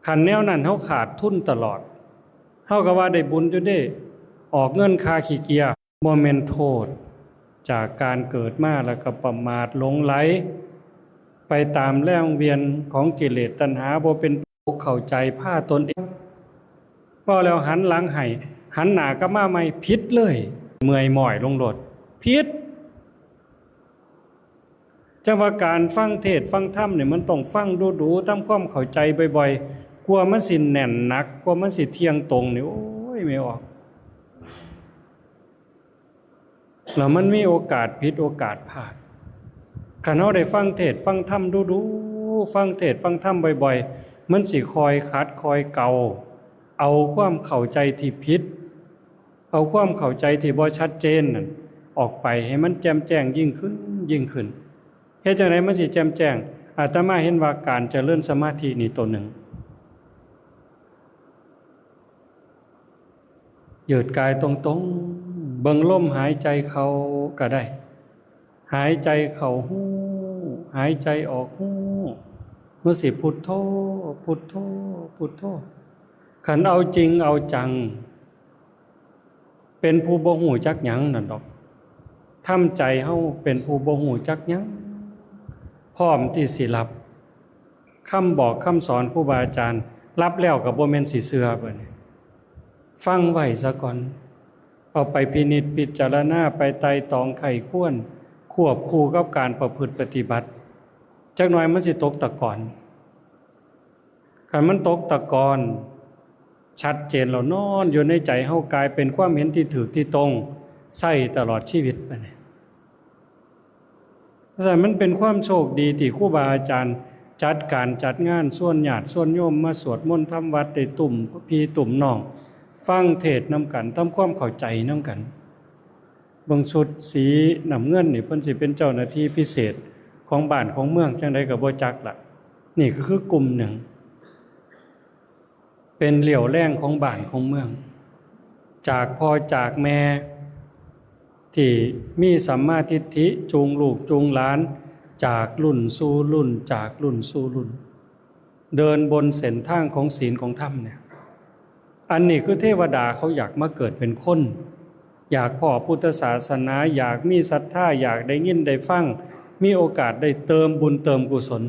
ຄັນແນວນັ້ນເຮົາຂາດທຶນຕະຫຼອດ ເຮົາກໍວ່າໄດ້ບຸນຢູ່ເດ້ ອອກເງິນຄ່າຂີ້ເກຍ ບໍ່ແມ່ນໂທດຈາກການເກີດມາແລ້ວກໍປະໝາດຫຼົງໄຫຼໄປຕາມແຮງວຽນຂອງກິເລດຕັນຫາ ບໍ່ເປັນຜູ້ເຂົ້າໃຈພາຕົນເອງ ເວົ້າແລ້ວຫັນຫຼັງໃຫ້ ຫັນໜ້າກັບມາໃໝ່ ຜິດເລີຍ ເມື່ອຍໝ້ອຍລົງໂລດ ຜິດ. ຈັ່ງວ່າການຟັງເທດຟັງທຳນີ້ ມັນຕ້ອງຟັງດູໆ ທຳຄວາມເຂົ້າໃຈບ່ອຍໆ ກວ່າມັນຊິແໜ້ນໜັກ ກວ່າມັນຊິທ່ຽງຕົງນີ້ ໂອ້ຍ ແມ່ອອກ ແລ້ວມັນມີໂອກາດຜິດໂອກາດພາດ. ຄັນເຮົາໄດ້ຟັງເທດຟັງທຳດູໆ ຟັງເທດຟັງທຳບ່ອຍໆ ມັນຊິຄ່ອຍຂັດຄ່ອຍເກົາ ເອົາຄວາມເຂົ້າໃຈທີ່ຜິດ ເອົາຄວາມເຂົ້າໃຈທີ່ບໍ່ຊັດເຈນນັ້ນອອກໄປ ໃຫ້ມັນແຈ່ມແຈ້ງຍິ່ງຂຶ້ນ ຍິ່ງຂຶ້ນ. ເຮັດຈັ່ງໃດມັນຊິແຈ່ມແຈ້ງ? ອາດຕະມາເຫັນວ່າການຈະເລີນສະມາທິນີ້ໂຕໜຶ່ງ ຢືດກາຍຕົງໆ ເບິ່ງລົມຫາຍໃຈເຂົ້າກໍໄດ້ ຫາຍໃຈເຂົ້າຮູ້ ຫາຍໃຈອອກຮູ້ ມັນຊິພຸດໂທ ພຸດໂທ ພຸດໂທ. ຄັນເອົາຈິງເອົາຈັງ ເປັນຜູ້ບໍ່ຮູ້ຈັກຫຍັງນັ້ນດອກ ທຳໃຈເຮົາເປັນຜູ້ບໍ່ຮູ້ຈັກຫຍັງ ພ້ອມທີ່ຊິຮັບຄຳບອກຄຳສອນຄູບາອາຈານ ຮັບແລ້ວກໍບໍ່ແມ່ນຊິເຊື່ອ ບາດນີ້ ຟັງໄວ້ສາກ່ອນ ເອົາໄປພິນິດພິຈາລະນາ ໄປໄຕ່ຕອງໄຂ້ຄວນ ຄວບຄູ່ກັບການປະພຶດປະຕິບັດ ຈັກໜ່ອຍມັນຊິຕົກຕະກອນ. ຄັນມັນຕົກຕະກອນຊັດເຈນແລ້ວ ນອນຢູ່ໃນໃຈເຮົາ ກາຍເປັນຄວາມເຫັນທີ່ຖືກທີ່ຕົງ ໃຊ້ຕະຫຼອດຊີວິດ ບາດນີ້. ສະນັ້ນ ມັນເປັນຄວາມໂຊກດີທີ່ຄູບາອາຈານຈັດການຈັດງານ ຊວນຍາດຊວນໂຍມມາສວດມົນທຳວັດ ໄດ້ຕຸ້ມພີ່ຕຸ້ມນ້ອງ ຟັງເທດນຳກັນ ທຳຄວາມເຂົ້າໃຈນຳກັນ. ເບິ່ງຊຸດສີນ້ຳເງິນນີ້ ເພິ່ນຊິເປັນເຈົ້າໜ້າທີ່ພິເສດຂອງບ້ານຂອງເມືອງຈັ່ງໃດກໍບໍ່ຈັກລະ. ນີ້ກໍຄືກຸ່ມໜຶ່ງ ເປັນຫລ່ຽວແຮງຂອງບ້ານຂອງເມືອງ ຈາກພໍ່ຈາກແມ່ທີ່ມີສຳມາທິດຖິ ຈູງລູກຈູງຫຼານ ຈາກລຸ້ນສູ່ລຸ້ນ ຈາກລຸ້ນສູ່ລຸ້ນ ເດີນບົນເສັ້ນທາງຂອງສິນຂອງທຳເນຍ. ອັນນີ້ຄືເທວະດາເຂົາຢາກມາເກີດເປັນຄົນ ຢາກພໍ້ພຸດທະສາສະໜາ ຢາກມີສັດທາ ຢາກໄດ້ຍິນໄດ້ຟັງ ມີໂອກາດໄດ້ເຕີມບຸນເຕີມກຸສົນ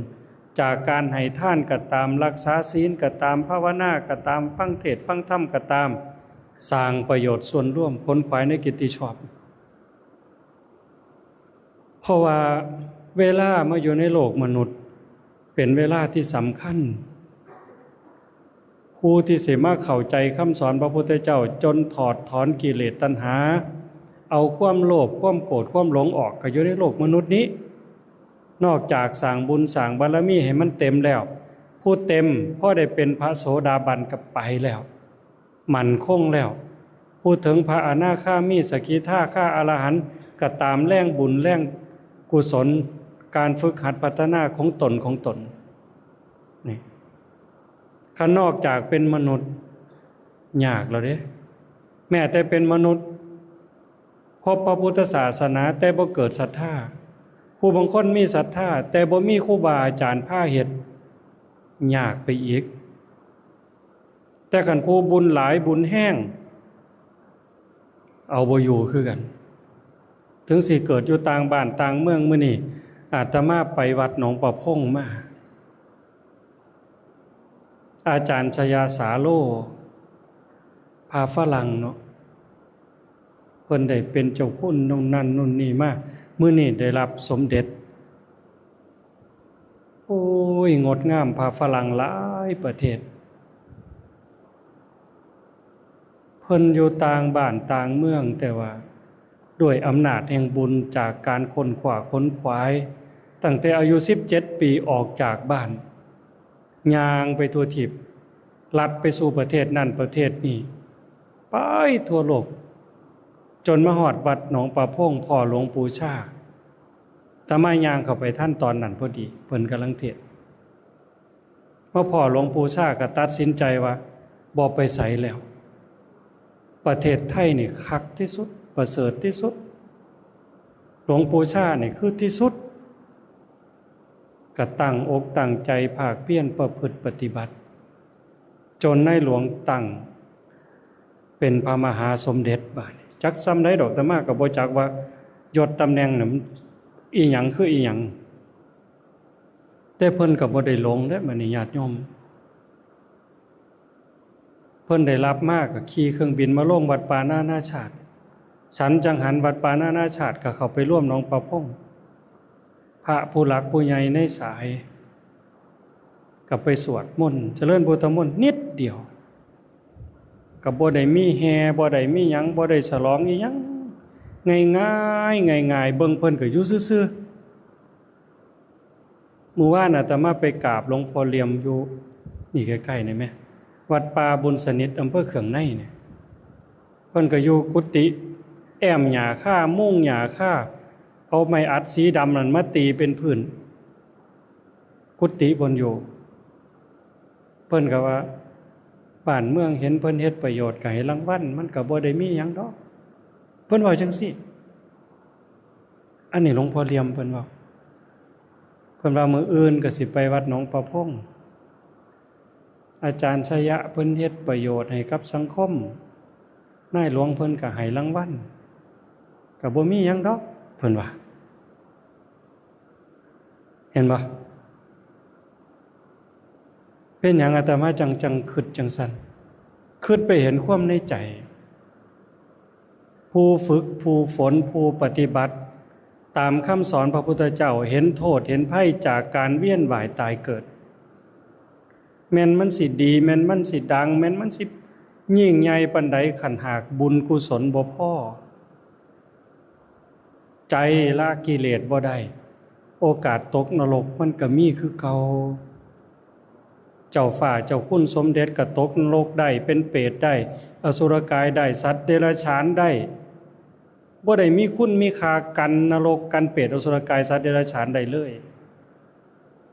ຈາກການໃຫ້ທານກໍຕາມ ຮັກສາສິນກໍຕາມ ພາວະນາກໍຕາມ ຟັງເທດຟັງທຳກໍຕາມ ສ້າງປະໂຫຍດສ່ວນລວມ ຂົນຂວາຍໃນກິດຕິຊອບ. ເພາະວ່າເວລາມາຢູ່ໃນໂລກມະນຸດ ເປັນເວລາທີ່ສຳຄັນ ຜູ້ທີ່ຊິມາເຂົ້າໃຈຄຳສອນພະພຸດທະເຈົ້າ ຈົນຖອດຖອນກິເລດຕັນຫາ ເອົາຄວາມໂລບ ຄວາມໂກດ ຄວາມຫຼົງອອກ ກໍຢູ່ໃນໂລກມະນຸດນີ້. ນອກຈາກສ້າງບຸນສ້າງບາລະມີໃຫ້ມັນເຕັມແລ້ວ ຜູ້ເຕັມພໍໄດ້ເປັນພະໂສດາບັນກໍໄປແລ້ວ ໝັ້ນຄົງແລ້ວ ຜູ້ເຖິງພະອະນາຄາມີ ສະກິທາຄາ ອະລະຫັນ ກໍຕາມແຮງບຸນແຮງກຸສົນ ການຝຶກຫັດພັດທະນາຂອງຕົນຂອງຕົນ. ນີ້ ຄັນນອກຈາກເປັນມະນຸດ ຍາກແລ້ວເດ້. ແມ້ແຕ່ເປັນມະນຸດ ພົບພະພຸດທະສາສະໜາແຕ່ບໍ່ເກີດສັດທາ, ຜູ້ບາງຄົນມີສັດທາແຕ່ບໍ່ມີຄູບາອາຈານພາເຮັດ, ຍາກໄປອີກ. ແຕ່ຄັນຜູ້ບຸນຫຼາຍບຸນແຮງ ເອົາບໍ່ຢູ່ຄືກັນ. ເຖິງຊິເກີດຢູ່ຕ່າງບ້ານຕ່າງເມືອງ, ມື້ນີ້ອາດຕະມາໄປວັດໜອງປະພົງມາ, ອາຈານຊະຍະສາໂລ ພະຝຣັ່ງເນາະ, ເພິ່ນໄດ້ເປັນເຈົ້າຄຸນໂນ່ນນັ້ນໂນ່ນນີ້ມາ, ມື້ນີ້ໄດ້ຮັບສົມເດັດ. ໂອ້ຍ ງົດງາມພະຝຣັ່ງຫຼາຍປະເທດ. ເພິ່ນຢູ່ຕ່າງບ້ານຕ່າງເມືອງ, ແຕ່ວ່າດ້ວຍອຳນາດແຫ່ງບຸນຈາກການຄົ້ນຄວ້າຂົນຂວາຍ, ແ ຕັ້ງແຕ່ອາຍຸສິບເຈັດປີ ອອກຈາກບ້ານ ຍ່າງໄປທົ່ວທິບ ລັດໄປສູ່ປະເທດນັ້ນປະເທດນີ້ ໄປທົ່ວໂລກ ຈົນມາຮອດວັດໜອງປາພົງ ພໍ້ຫຼວງປູ່ຊາ. ອາດຕະມາຍ່າງເຂົ້າໄປທັນຕອນນັ້ນພໍດີ ເພິ່ນກຳລັງເທດ ມາພໍ້ຫຼວງປູ່ຊາກໍຕັດສິນໃຈວ່າບໍ່ໄປໃສແລ້ວ, ປະເທດໄທນີ້ຄັກທີ່ສຸດ ປະເສີດທີ່ສຸດ, ຫຼວງປູ່ຊານີ້ຄືທີ່ສຸດ. ກໍຕັ້ງອົກຕັ້ງໃຈພາກພຽນປະພຶດປະຕິບັດ ຈົນໃນຫຼວງຕັ້ງເປັນພະມະຫາສົມເດັດ. ບາດນີ້ຈັກສ່ຳໃດດອກ, ອາດຕະມາກໍບໍ່ຈັກວ່າຍົດຕຳແໜ່ງນັ້ນອີຫຍັງຄືອີຫຍັງ. ແຕ່ເພິ່ນກໍບໍ່ໄດ້ຫຼົງເດ້ ບັດນີ້ຍາດໂຍມ. ເພິ່ນໄດ້ຮັບມາກໍຂີ່ເຄື່ອງບິນມາລົງວັດປ່ານານາຊາດ, ສັນຈັງຫັນວັດປ່ານານາຊາດ ກໍເຂົ້າໄປລວມໜອງປາພົງ. ພະຜູ້ຫຼັກຜູ້ໃຫຍ່ໃນສາຍກໍໄປສວດມົນ ຈະເລີນພຸດທະມົນນິດດຽວ, ກໍບໍ່ໄດ້ມີແຫ່ ບໍ່ໄດ້ມີຫຍັງ ບໍ່ໄດ້ສະຫຼອງອີຫຍັງ, ງ່າຍໆ ງ່າຍໆ ເບິ່ງເພິ່ນກໍຢູ່ຊື່ໆ. ມື້ວານອາດຕະມາໄປກາບຫຼວງພໍ່ຫຼ່ຽມຢູ່ນີ້ໃກ້ໆ ນີ້ແມະ ວັດປ່າບຸນສະໜິດ ອຳເພີເຄື່ອງໃນນີ້. ເພິ່ນກໍຢູ່ກຸຕິ ແອ້ມຫຍ້າຄາ ມຸງຫຍ້າຄາ ເອົາໄມ້ອັດສີດຳນັ້ນມາຕີເປັນພື້ນກຸຕິເພິ່ນຢູ່. ເພິ່ນກໍວ່າ ບ້ານເມືອງເຫັນເພິ່ນເຮັດປະໂຫຍດກໍໃຫ້ລາງວັນ, ມັນກໍບໍ່ໄດ້ມີຫຍັງດອກ, ເພິ່ນເວົ້າຈັ່ງຊີ້. ອັນນີ້ຫຼວງພໍ່ຫຼ່ຽມເພິ່ນເວົ້າ. ເພິ່ນວ່າມື້ອື່ນກໍຊິໄປວັດໜອງປາພົງ, ອາຈານໄຊຍະເພິ່ນເຮັດປະໂຫຍດໃຫ້ກັບສັງຄົມ, ນາຍຫຼວງເພິ່ນກໍໃຫ້ລາງວັນ, ກໍບໍ່ມີຫຍັງດອກ ເພິ່ນວ່າ. ເຫັນບໍ່? ເປັນຫຍັງອາດຕະມາຈັ່ງ ຈັ່ງຄິດຈັ່ງຊັ້ນ? ຄິດໄປເຫັນຄວາມໃນໃຈ. ຜູ້ຝຶກ ຜູ້ຝົນ ຜູ້ປະຕິບັດຕາມຄຳສອນພະພຸດທະເຈົ້າ ເຫັນໂທດເຫັນໄພຈາກການວຽນວ່າຍຕາຍເກີດ. ແມ່ນມັນຊິດີ ແມ່ນມັນຊິດັງ ແມ່ນມັນຊິຍິ່ງໃຫຍ່ປານໃດ, ຄັນຫາກບຸນກຸສົນບໍ່ພໍ ໃຈລະກິເລດບໍ່ໄດ້, ໂອກາດຕົກນະລົກມັນກໍມີຄືເກົ່າ. ເຈົ້າຟ້າເຈົ້າຄຸນສົມເດັດກໍຕົກນະລົກໄດ້, ເປັນເປດໄດ້, ອະສຸລະກາຍໄດ້, ສັດເດຍລະສານໄດ້. ບໍ່ໄດ້ມີຄຸນມີຄ່າກັນນະລົກ, ກັນເປດ, ອະສຸລະກາຍ, ສັດເດຍລະສານໄດ້ເລີຍ.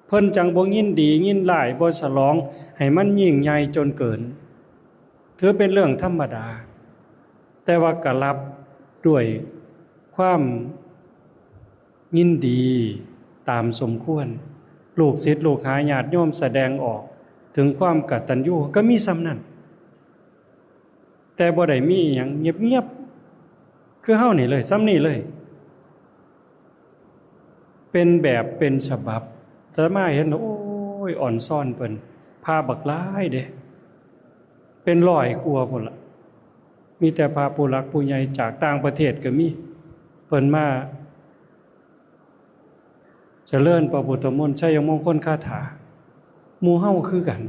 ເພິ່ນຈັ່ງບໍ່ຍິນດີຍິນຮ້າຍ, ບໍ່ສະຫຼອງໃຫ້ມັນຍິ່ງໃຫຍ່ຈົນເກີນ. ຖືເປັນເລື່ອງທຳມະດາ, ແຕ່ວ່າກໍຮັບດ້ວຍຄວາມຍິນດີຕາມສົມຄວນ. ລູກສິດລູກຫາຍາດໂຍມສະແດງອອກເຖິງຄວາມກະຕັນຍູ ກໍມີສ່ຳນັ້ນ, ແຕ່ບໍ່ໄດ້ມີອີ່ຫຍັງ, ງຽບໆ ຄືເຮົານີ້ເລີຍ, ສ່ຳນີ້ເລີຍ. ເປັນແບບເປັນສະບັບ. ອາດຕະມາເຫັນ ໂອ້ຍ ອ່ອນຊອນເພິ່ນ, ພະບັກຫຼາຍເດ້, ເປັນຮ້ອຍກວ່າພຸ້ນລະ. ມີແຕ່ພະຜູ້ຫຼັກຜູ້ໃຫຍ່ຈາກຕ່າງປະເທດກໍມີ, ເພິ່ນມາຈະເລີນພະພຸດທະມົນ ໄຊຍະມົງຄົນຄາຖາ. ໝູ່ເຮົາຄືກັນ,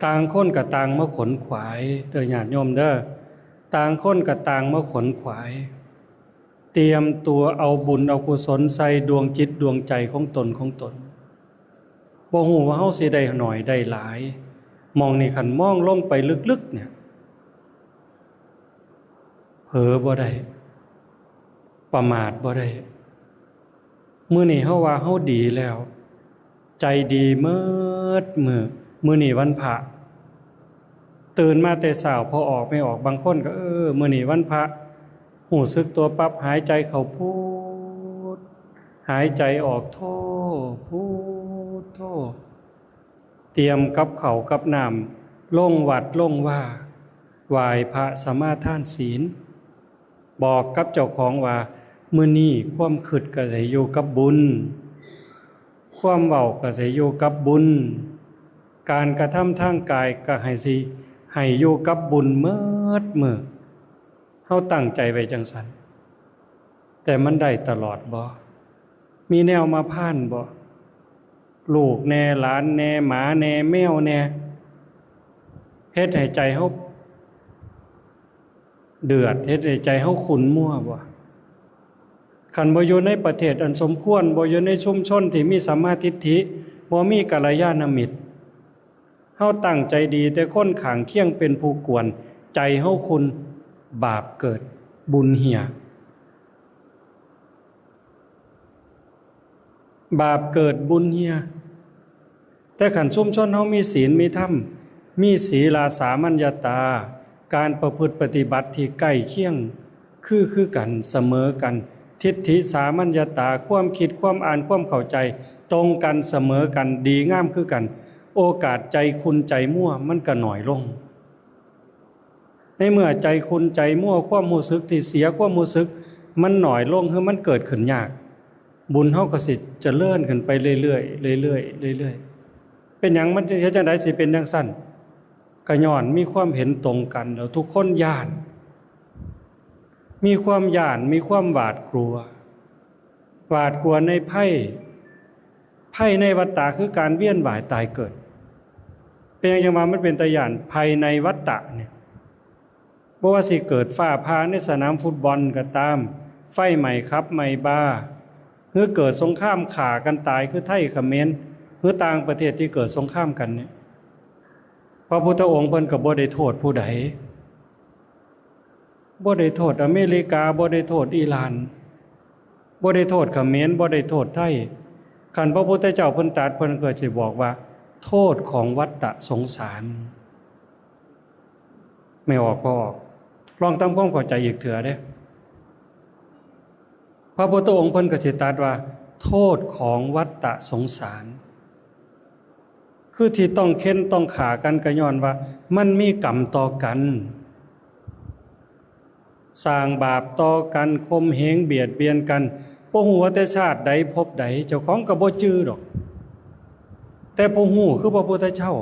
ຕ່າງຄົນກໍຕ່າງມາຂົນຂວາຍເດີ ຍາດໂຍມເດີ, ຕ່າງຄົນກໍຕ່າງມາຂົນຂວາຍ. ຕຽມຕົວເອົາບຸນເອົາກຸສົນໃສ່ດວງຈິດດວງໃຈຂອງຕົນ ຂອງຕົນ. ບໍ່ຮູ້ວ່າເຮົາຊິໄດ້ໜ້ອຍໄດ້ຫຼາຍ. ໝ່ອງນີ້ຄັນມອງລົງໄປເລິກໆ ເນ່ຍ ເຜີບໍ່ໄດ້, ປະໝາດບໍ່ໄດ້. ມື້ນີ້ເຮົາວ່າເຮົາດີແລ້ວ, ໃຈດີເໝິດມື້. ມື້ນີ້ວັນພະ, ຕື່ນມາແຕ່ເຊົ້າ ພໍ່ອອກແມ່ອອກ ບາງຄົນກໍ ເອີ ມື້ນີ້ວັນພະ, ຮູ້ສຶກຕົວປັບ ຫາຍໃຈເຂົ້າພຸດ, ຫາຍໃຈອອກໂທ, ພຸດໂທ. ຕຽມກັບເຂົ້າກັບນ້ຳ, ລົງວັດລົງວາ, ໄຫວ້ພະ ສະມາທານສີນ. ບອກກັບເຈົ້າຂອງວ່າ ມື້ນີ້ຄວາມຄິດກໍໃຫ້ຢູ່ກັບບຸນ, ຄວາມເວົ້າກໍໃຫ້ຢູ່ກັບບຸນ, ການກະທຳທາງກາຍກໍໃຫ້ຊິ ໃຫ້ຢູ່ກັບບຸນເໝິດມື້. ເຮົາຕັ້ງໃຈໄວ້ຈັ່ງຊັ້ນ, ແຕ່ມັນໄດ້ຕະຫຼອດບໍ່? ມີແນວມາພານບໍ່? ລູກແດ່, ຫຼານແດ່, ໝາແດ່, ແມວແດ່, ເຮັດໃຫ້ໃຈເຮົາເດືອດ, ເຮັດໃຫ້ໃຈເຮົາຂຸ້ນມົວບໍ່? ຄັນບໍ່ຢູ່ໃນປະເທດອັນສົມຄວນ, ບໍ່ຢູ່ໃນຊຸມຊົນທີ່ມີສຳມາທິດຖິ, ບໍ່ມີກັນລະຍານະມິດ, ເຮົາຕັ້ງໃຈດີແຕ່ຄົນຂ້າງຄຽງເປັນຜູ້ກວນ, ໃຈເຮົາຂຸ່ນ, ບາບເກີດ, ບຸນເຫ່ຍ. ບາບເກີດ, ບຸນເຫ່ຍ. ແຕ່ຄັນຊຸມຊົນເຮົາມີສິນ, ມີທຳ, ມີສີລະສາມັນຍະຕາ, ການປະພຶດປະຕິບັດທີ່ໃກ້ຄຽງ, ຄື ຄືກັນ, ສະເໝີກັນ, ທິດຖິສາມັນຍະຕາ, ຄວາມຄິດ, ຄວາມອ່ານ, ຄວາມເຂົ້າໃຈ ຕົງກັນ, ສະເໝີກັນ, ດີງາມຄືກັນ, ໂອກາດໃຈຂຸ່ນໃຈມົວມັນກໍໜ້ອຍລົງ. ໃນເມື່ອໃຈຂຸ່ນໃຈມົວ, ຄວາມຮູ້ສຶກທີ່ເສຍຄວາມຮູ້ສຶກມັນໜ້ອຍລົງ ຫຼື ມັນເກີດຂຶ້ນຍາກ, ບຸນເຮົາກໍຊິຈະເລີນຂຶ້ນໄປເລື້ອຍໆ, ເລື້ອຍໆ, ເລື້ອຍໆ. ເປັນຫຍັງມັນຊິເຮັດຈັ່ງໃດຊິເປັນຈັ່ງຊັ້ນ? ກໍຍ້ອນມີຄວາມເຫັນຕົງກັນ ແລ້ວທຸກຄົນຢ້ານ, ມີຄວາມຢ້ານ, ມີຄວາມຫວາດກລັວ, ຫວາດກລັວໃນໄພ, ໄພໃນວັດຕະ ຄືການວຽນວ່າຍຕາຍເກີດ. ເປັນຫຍັງຈັ່ງວ່າມັນເປັນຕາຢ້ານ? ໄພໃນວັດຕະນີ້ ບໍ່ວ່າຊິເກີດຟ້າຜ່າໃນສະໜາມຟຸດບອນກໍຕາມ, ໄຟໄໝ້ຜັບໄໝ້ບາ, ຫຼື ເກີດສົງຄາມຂ້າກັນຕາຍຄືໄທຂະເໝນ ຫຼື ຕ່າງປະເທດທີ່ເກີດສົງຄາມກັນນີ້, ພະພຸດທະອົງເພິ່ນກໍບໍ່ໄດ້ໂທດຜູ້ໃດ, ບໍ່ໄດ້ໂທດອາເມລິກາ, ບໍ່ໄດ້ໂທດອີຣານ, ບໍ່ໄດ້ໂທດຂະເໝນ, ບໍ່ໄດ້ໂທດໄທ. ຄັນພະພຸດທະເຈົ້າເພິ່ນຕັດ, ເພິ່ນກໍຊິບອກວ່າ ໂທດຂອງວັດຕະສົງສານ. ແມ່ນອອກບໍ່ອອກ? ລອງທຳຄວາມເຂົ້າໃຈອີກເທື່ອເດ້. ພະພຸດທະອົງເພິ່ນກໍຊິຕັດວ່າ ໂທດຂອງວັດຕະສົງສານ ຄືທີ່ຕ້ອງເຄັນຕ້ອງຂ້າກັນ ກໍຍ້ອນວ່າມັນມີກຳຕໍ່ກັນ, ສ້າງບາບຕໍ່ກັນ, ຂົ່ມເຫງບຽດບຽນກັນ, ບໍ່ຮູ້ວ່າແຕ່ຊາດໃດພົບໃດ, ເຈົ້າຂອງກໍບໍ່ຈື່ດອກ, ແຕ່ຜູ້ຮູ້ຄືພະພຸດທະເຈົ້າ.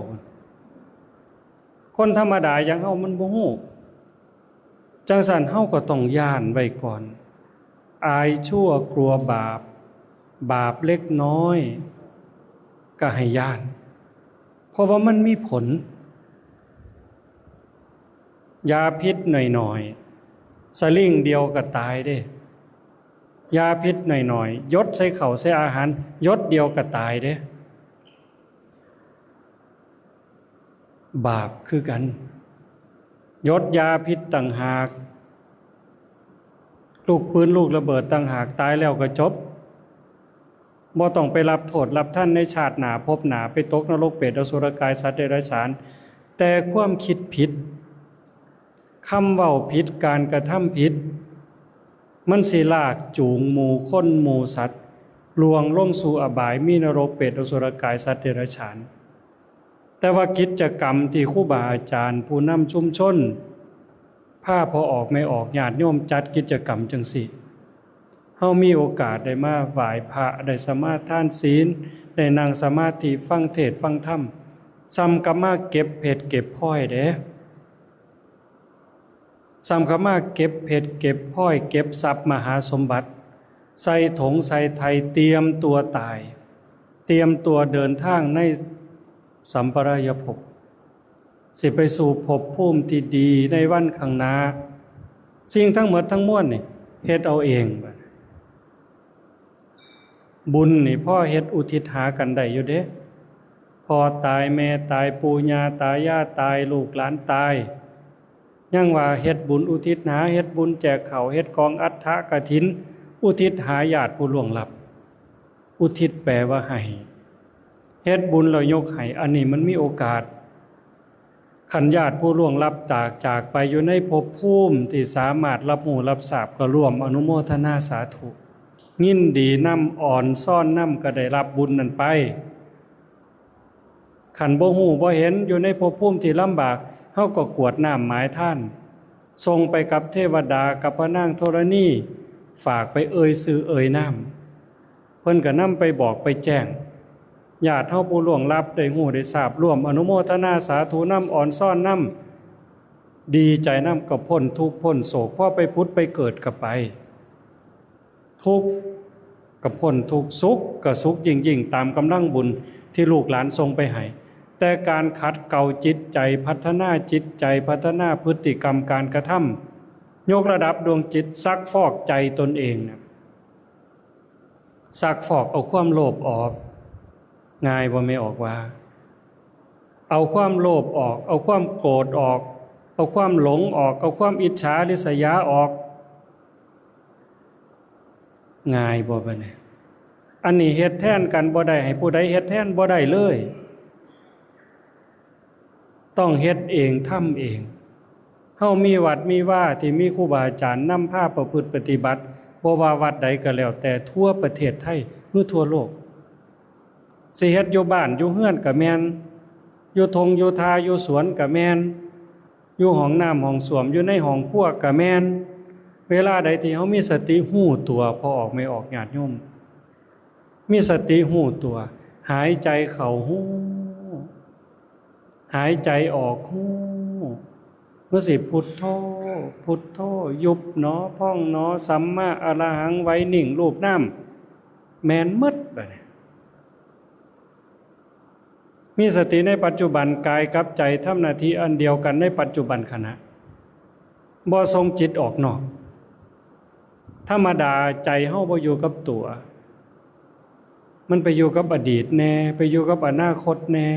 ຄົນທຳມະດາຢ່າງເຮົາມັນບໍ່ຮູ້. ຈັ່ງຊັ້ນເຮົາກໍຕ້ອງຢ້ານໄວ້ກ່ອນ, ອາຍຊົ່ວກລັວບາບ, ບາບເລັກນ້ອຍກໍໃຫ້ຢ້ານ, ເພາະວ່າມັນມີຜົນ. ຢາພິດໜ້ອຍໆ ສະລິງດຽວກໍຕາຍເດ້, ຢາພິດໜ້ອຍໆ ຢົດໃສ່ເຂົ້າໃສ່ອາຫານ ຢົດດຽວກໍຕາຍເດ້. ບາບຄືກັນ, ຢົດຢາພິດຕ່າງຫາກ, ລູກປືນລູກລະເບີດຕ່າງຫາກ, ຕາຍແລ້ວກໍຈົບ, ບໍ່ຕ້ອງໄປຮັບໂທດຮັບທັນໃນຊາດໜ້າພົບໜ້າ, ໄປຕົກນະລົກເປດອະສຸລະກາຍສັດເດຍລະສານ. ແຕ່ຄວາມຄິດຜິດ, ຄຳເວົ້າຜິດ, ການກະທຳຜິດ, ມັນຊິລາກຈູງໝູ່ຄົນໝູ່ສັດລ່ວງລົງສູ່ອະບາຍ, ມີນະລົກເປດອະສຸລະກາຍສັດເດຍລະສານ. ແຕ່ວ່າກິດຈະກຳທີ່ຄູບາອາຈານ, ຜູ້ນຳຊຸມຊົນ, ພາພໍ່ອອກແມ່ອອກ, ຍາດໂຍມຈັດກິດຈະກຳຈັ່ງຊີ້, ເຮົາມີໂອກາດໄດ້ມາໄຫວ້ພະ, ໄດ້ສະມາທານສິນ, ໄດ້ນັ່ງສະມາທິ, ຟັງເທດ, ຟັງທຳ, ສ່ຳກັບມາເກັບເພັດເກັບພອຍເດ້. ສ່ຳກັບມາເກັບເພັດເກັບພອຍ, ເກັບຊັບມະຫາສົມບັດ, ໃສ່ຖົງໃສ່ໄຖ, ຕຽມຕົວຕາຍ, ຕຽມຕົວເດີນທາງໃນສຳປະລາຍະພົບ, ຊິໄປສູ່ພົບພູມທີ່ດີໃນວັນຂ້າງໜ້າ. ສິ່ງທັງໝົດທັງມວນນີ້ ເຮັດເອົາເອງ. ບຸນນີ້ພໍເຮັດອຸທິດຫາກັນໄດ້ຢູ່ເດ້. ພໍ່ຕາຍ, ແມ່ຕາຍ, ປູ່ຍ່າຕາຍາຍຕາຍ, ລູກຫຼານຕາຍ, ຍັງວ່າເຮັດບຸນອຸທິດຫາ, ເຮັດບຸນແຈກເຂົ້າ, ເຮັດກອງອັດຖະກະຖິນ ອຸທິດຫາຍາດຜູ້ລ່ວງລັບ. ອຸທິດແປວ່າໃຫ້, ເຮັດບຸນແລ້ວຍົກໃຫ້, ອັນນີ້ມັນມີໂອກາດ. ຄັນຍາດຜູ້ລ່ວງລັບຈາກ, ຈາກໄປຢູ່ໃນພົບພູມທີ່ສາມາດຮັບຮູ້ຮັບຊາບ, ກໍຮ່ວມອະນຸໂມທະນາສາທຸ, ຍິນດີນຳ, ອອນຊອນນຳ, ກໍໄດ້ຮັບບຸນນັ້ນໄປ. ຄັນບໍ່ຮູ້ບໍ່ເຫັນ, ຢູ່ໃນພົບພູມທີ່ລຳບາກ, ເຮົາກໍກວດນ້ຳໝາຍທານ, ສົ່ງໄປກັບເທວະດາ, ກັບພະນາງທໍລະນີ, ຝາກໄປເອີ່ຍຊື່ເອີ່ຍນາມ. ເພິ່ນກໍນຳໄປບອກໄປແຈ້ງ, ຍາດເຮົາຜູ້ລ່ວງລັບໄດ້ຮູ້ໄດ້ຊາບ, ຮ່ວມອະນຸໂມທະນາສາທຸນຳ, ອອນຊອນນຳ, ດີໃຈນຳ, ກໍພົ້ນທຸກພົ້ນໂສກ, ພໍໄປຜຸດໄປເກີດກໍໄປ, ທຸກກໍພົ້ນທຸກ, ສຸກກໍສຸກຍິ່ງໆ ຕາມກຳລັງບຸນທີ່ລູກຫຼານສົ່ງໄປໃຫ້. ແຕ່ການຂັດເກົາຈິດໃຈ, ພັດທະນາຈິດໃຈ, ພັດທະນາພຶດຕິກຳການກະທຳ, ຍົກລະດັບດວງຈິດ, ຊັກຟອກໃຈຕົນເອງນະ, ຊັກຟອກເອົາຄວາມໂລບອອກ ງ່າຍບໍ່? ແມ່ອອກວ່າ ເອົາຄວາມໂລບອອກ, ເອົາຄວາມໂກດອອກ, ເອົາຄວາມຫຼົງອອກ, ເອົາຄວາມອິດສາລິສຍາອອກ ງ່າຍບໍ່ບາດນີ້? ອັນນີ້ເຮັດແທນກັນບໍ່ໄດ້, ໃຫ້ຜູ້ໃດເຮັດແທນບໍ່ໄດ້ເລີຍ. ຕ້ອງເຮັດເອງ ທຳເອງ. ເຮົາມີວັດມີວາທີ່ມີຄູບາອາຈານນຳພາປະພຶດປະຕິບັດ, ບໍ່ວ່າວັດໃດກໍແລ້ວແຕ່ທົ່ວປະເທດໄທ ຫຼື ທົ່ວໂລກ. ຊິເຮັດຢູ່ບ້ານຢູ່ເຮືອນກໍແມ່ນ, ຢູ່ທົ່ງຢູ່ທ່າຢູ່ສວນກໍແມ່ນ, ຢູ່ຫ້ອງນ້ຳຫ້ອງສ້ວມ, ຢູ່ໃນຫ້ອງຄົວກໍແມ່ນ. ເວລາໃດທີ່ເຮົາມີສະຕິຮູ້ຕົວ, ພໍ່ອອກແມ່ອອກ ຍາດໂຍມ ມີສະຕິຮູ້ຕົວ, ຫາຍໃຈເຂົ້າຮູ້, ຫາຍໃຈອອກຮູ້, ຄືຊິພຸດໂທ ພຸດໂທ, ຍຸບໜໍ ພອງໜໍ, ສຳມາອະລະຫັງ, ໄວ, ນິ່ງ, ຮູບ, ນາມ, ແມ່ນໝົດບາດນີ້. ມີສະຕິໃນປັດຈຸບັນ, ກາຍກັບໃຈທຳໜ້າທີ່ອັນດຽວກັນໃນປັດຈຸບັນຂະນະ, ບໍ່ສົ່ງຈິດອອກນອກ. ທຳມະດາໃຈເຮົາບໍ່ຢູ່ກັບຕົວ, ມັນໄປຢູ່ກັບອະດີດແດ່, ໄປຢູ່ກັບອະນາຄົດແດ່,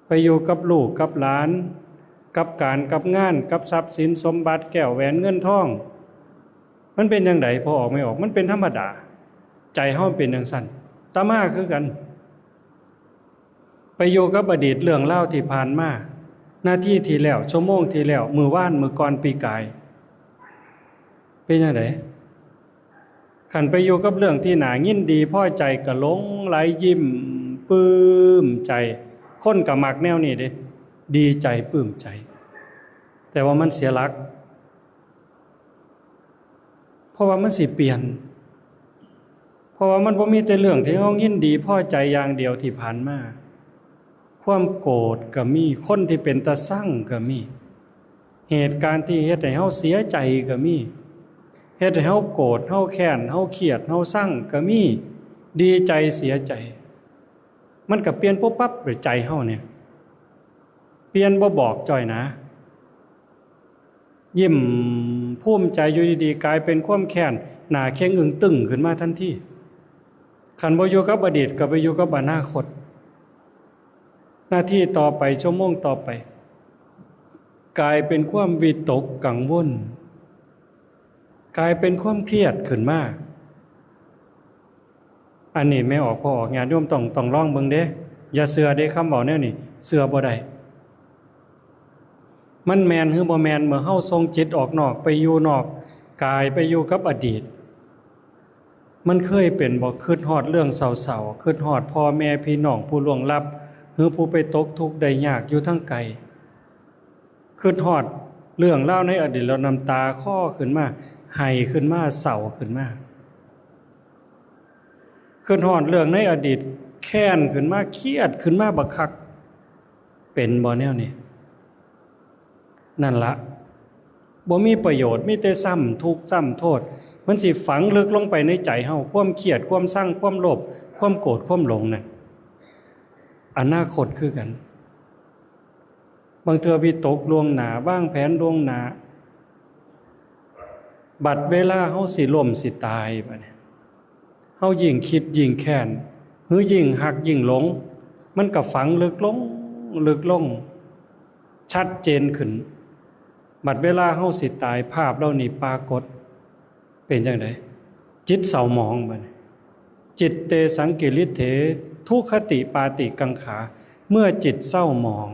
ໄປຢູ່ກັບລູກກັບຫຼານ, ກັບການກັບງານ, ກັບຊັບສິນສົມບັດ, ແກ້ວແຫວນເງິນທອງ. ມັນເປັນຈັ່ງໃດ? ພໍອອກແມ່ອອກ, ມັນເປັນທຳມະດາ. ໃຈເຮົາເປັນຈັ່ງຊັ້ນ. ຕາມາຄືກັນ. ໄປຢູ່ກັບອະດີດເລື່ອງລາວທີ່ຜ່ານມາ, ນາທີທີ່ແລ້ວ, ຊົ່ວໂມງທີ່ແລ້ວ, ມື້ວານ, ມື້ກ່ອນ, ປີກາຍ. ເປັນຈັ່ງໃດ? ຄັນໄປຢູ່ກັບເລື່ອງທີ່ໜ້າຍິນດີພໍໃຈ, ກໍຫຼົງໄຫຼ, ຍິ້ມ, ປຶ້ມໃຈ. ຄົນກໍມັກແນວນີ້ເດ້, ດີໃຈ, ປຶ້ມໃຈ. ແຕ່ວ່າມັນເສຍຫຼັກ. ເພາະວ່າມັນຊິປ່ຽນ, ເພາະວ່າມັນບໍ່ມີແຕ່ເລື່ອງທີ່ເຮົາຍິນດີພໍໃຈຢ່າງດຽວທີ່ຜ່ານມາ. ຄວາມໂກດກໍມີ, ຄົນທີ່ເປັນຕາຊັງກໍມີ, ເຫດການທີ່ເຮັດໃຫ້ເຮົາເສຍໃຈກໍມີ, ເຮັດໃຫ້ເຮົາໂກດ, ເຮົາແຄ້ນ, ເຮົາຄຽດ, ເຮົາຊັງກໍມີ, ດີໃຈ, ເສຍໃຈ. ມັນກໍປ່ຽນປຸບປັບໂດຍໃຈເຮົານີ້, ປ່ຽນບໍ່ບອກຈ້ອຍນາ. ຍິ້ມພູມໃຈ, ຢູ່ດີໆກາຍເປັນຄວາມແຄ້ນ, ໜ້າເຄັ່ງອຶ້ງຕຶ້ງຂຶ້ນມາທັນທີ. ຄັນບໍ່ຢູ່ກັບອະດີດ, ກໍໄປຢູ່ກັບອະນາຄົດ. ນາທີຕໍ່ໄປ, ຊົ່ວໂມງຕໍ່ໄປ, ກາຍເປັນຄວາມວິຕົກກັງວົນ, ກາຍເປັນຄວາມຄຽດຂຶ້ນມາ. ອັນນີ້ແມ່ອອກພໍ່ອອກ ຍາດໂຍມຕ້ອງ, ຕ້ອງລອງເບິ່ງເດ້. ຢ່າເຊື່ອເດ້, ຄຳເວົ້າແນວນີ້ເຊື່ອບໍ່ໄດ້. ມັນແມ່ນຫຼືບໍ່ແມ່ນ? ເມື່ອເຮົາສົ່ງຈິດອອກນອກ, ໄປຢູ່ນອກກາຍ, ໄປຢູ່ກັບອະດີດ, ມັນເຄີຍເປັນບໍ່? ຄິດຮອດເລື່ອງເສົ້າໆ, ຄິດຮອດພໍ່ແມ່ພີ່ນ້ອງຜູ້ລ່ວງລັບ ຫຼື ຜູ້ໄປຕົກທຸກໄດ້ຍາກຢູ່ທາງໄກ. ຄິດຮອດເລື່ອງລາວໃນອະດີດແລ້ວນ້ຳຕາຄໍຂຶ້ນມາ, ໄຫ້ຂຶ້ນມາ, ເສົ້າຂຶ້ນມາ. ຄິດຮອດເລື່ອງໃນອະດີດ, ແຄ້ນຂຶ້ນມາ, ຄຽດຂຶ້ນມາບັກຄັກ. ເປັນບໍ່ແນວນີ້? ນັ້ນລະ, ບໍ່ມີປະໂຫຍດ, ມີແຕ່ຊ້ຳທຸກຊ້ຳໂທດ. ມັນຊິຝັງເລິກລົງໄປໃນໃຈເຮົາ, ຄວາມຄຽດ, ຄວາມຊັງ, ຄວາມໂລບ, ຄວາມໂກດ, ຄວາມຫຼົງນັ້ນ. ອະນາຄົດຄືກັນ. ບາງເທື່ອວິຕົກລ່ວງໜ້າ, ວາງແຜນລ່ວງໜ້າ, ບັດເວລາເຮົາຊິລົ້ມຊິຕາຍ, ບັດນີ້ເຮົາຍິ່ງຄິດຍິ່ງແຄ້ນ, ຫຼື ຍິ່ງຮັກຍິ່ງຫຼົງ, ມັນກໍຝັງເລິກລົງ, ເລິກລົງ, ຊັດເຈນຂຶ້ນ. ບັດເວລາເຮົາຊິຕາຍ, ພາບເຫຼົ່ານີ້ປາກົດ. ເປັນຈັ່ງໃດ? ຈິດເສົ້າໝອງບັດນີ້. ຈິດເຕສັງກິລິດເຖ ທຸກຂະຕິປາຕິກັງຂາ. ເມື່ອຈິດເສົ້າໝອງ,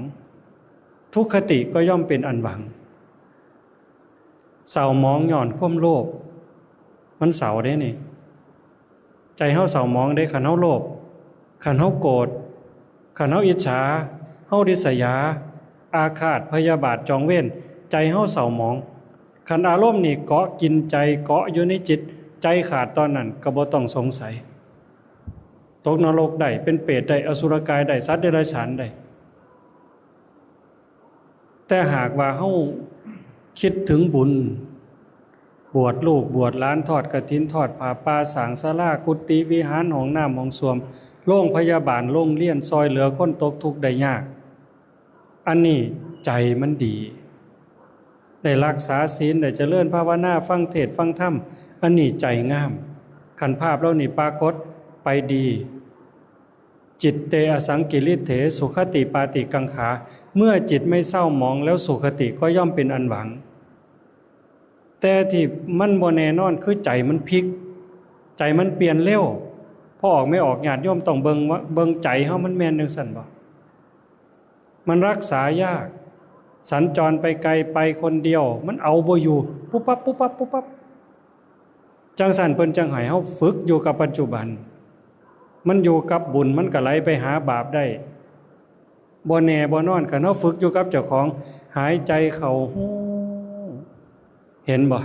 ທຸກຂະຕິກໍຍ່ອມເປັນອັນຫວັງ. ເສົ້າໝອງຍ້ອນຄວາມໂລບ, ມັນເສົ້າເດ້ນີ້. ໃຈເຮົາເສົ້າໝອງເດ້, ຄັນເຮົາໂລບ, ຄັນເຮົາໂກດ, ຄັນເຮົາອິດສາ, ເຮົາລິດສະຫຍາ, ອາຄາດ, ພະຍາບາດ, ຈອງເວນ, ໃຈເຮົາເສົ້າໝອງ. ຄັນອາລົມນີ້ເກາະກິນໃຈ, ເກາະຢູ່ໃນຈິດ, ໃຈຂາດຕອນນັ້ນກໍບໍ່ຕ້ອງສົງໄສ. ຕົກນະລົກໄດ້, ເປັນເປດໄດ້, ອະສຸລະກາຍໄດ້, ສັດເດຍລະສານໄດ້. ແຕ່ຫາກວ່າເຮົາຄິດເຖິງບຸນ, ບວດລູກບວດຫຼານ, ທອດກະຖິນ, ທອດຜ້າປ່າ, ສ້າງສາລາ, ກຸຕິ, ວິຫານ, ຫ້ອງນ້ຳ, ຫ້ອງສ້ວມ, ໂຮງພະຍາບານ, ໂຮງຮຽນ, ຊ່ອຍເຫຼືອຄົນຕົກທຸກໄດ້ຍາກ, ອັນນີ້ໃຈມັນດີ, ໄດ້ຮັກສາສິນ, ໄດ້ຈະເລີນພາວະນາ, ຟັງເທດຟັງທຳ, ອັນນີ້ໃຈງາມ. ຄັນພາບເຫຼົ່ານີ້ປາກົດໄປດີ ຈິດເຕ ອະສັງກິລິດເຖ ສຸຄະຕິປາຕິກັງຂາ ເມື່ອຈິດໄມ່ເສົ້າໝອງແລ້ວ ສຸຄະຕິກໍຍ່ອມເປັນອັນຫວັງ. ແຕ່ທີ່ມັນບໍ່ແນ່ນອນຄືໃຈມັນພິກ ໃຈມັນປ່ຽນເລັວ. ພໍ່ອອກແມ່ອອກ ຍາດໂຍມຕ້ອງເບິ່ງວ່າ ເບິ່ງໃຈເຮົາມັນແມ່ນຈັ່ງຊັ້ນບໍ່? ມັນຮັກສາຍາກ ສັນຈອນໄປໄກ ໄປຄົນດຽວ ມັນເອົາບໍ່ຢູ່ ປຸບປັບ ປຸບປັບ ປຸບປັບ. ຈັ່ງຊັ້ນເພິ່ນຈັ່ງໃຫ້ເຮົາຝຶກຢູ່ກັບປັດຈຸບັນ. ມັນຢູ່ກັບບຸນ ມັນກໍໄຫຼໄປຫາບາບໄດ້. ບໍ່ແນ່ບໍ່ນອນ ຄັນເຮົາຝຶກຢູ່ກັບເຈົ້າຂອງ ຫາຍໃຈເຂົ້າຮູ້ ເຫັນບໍ່?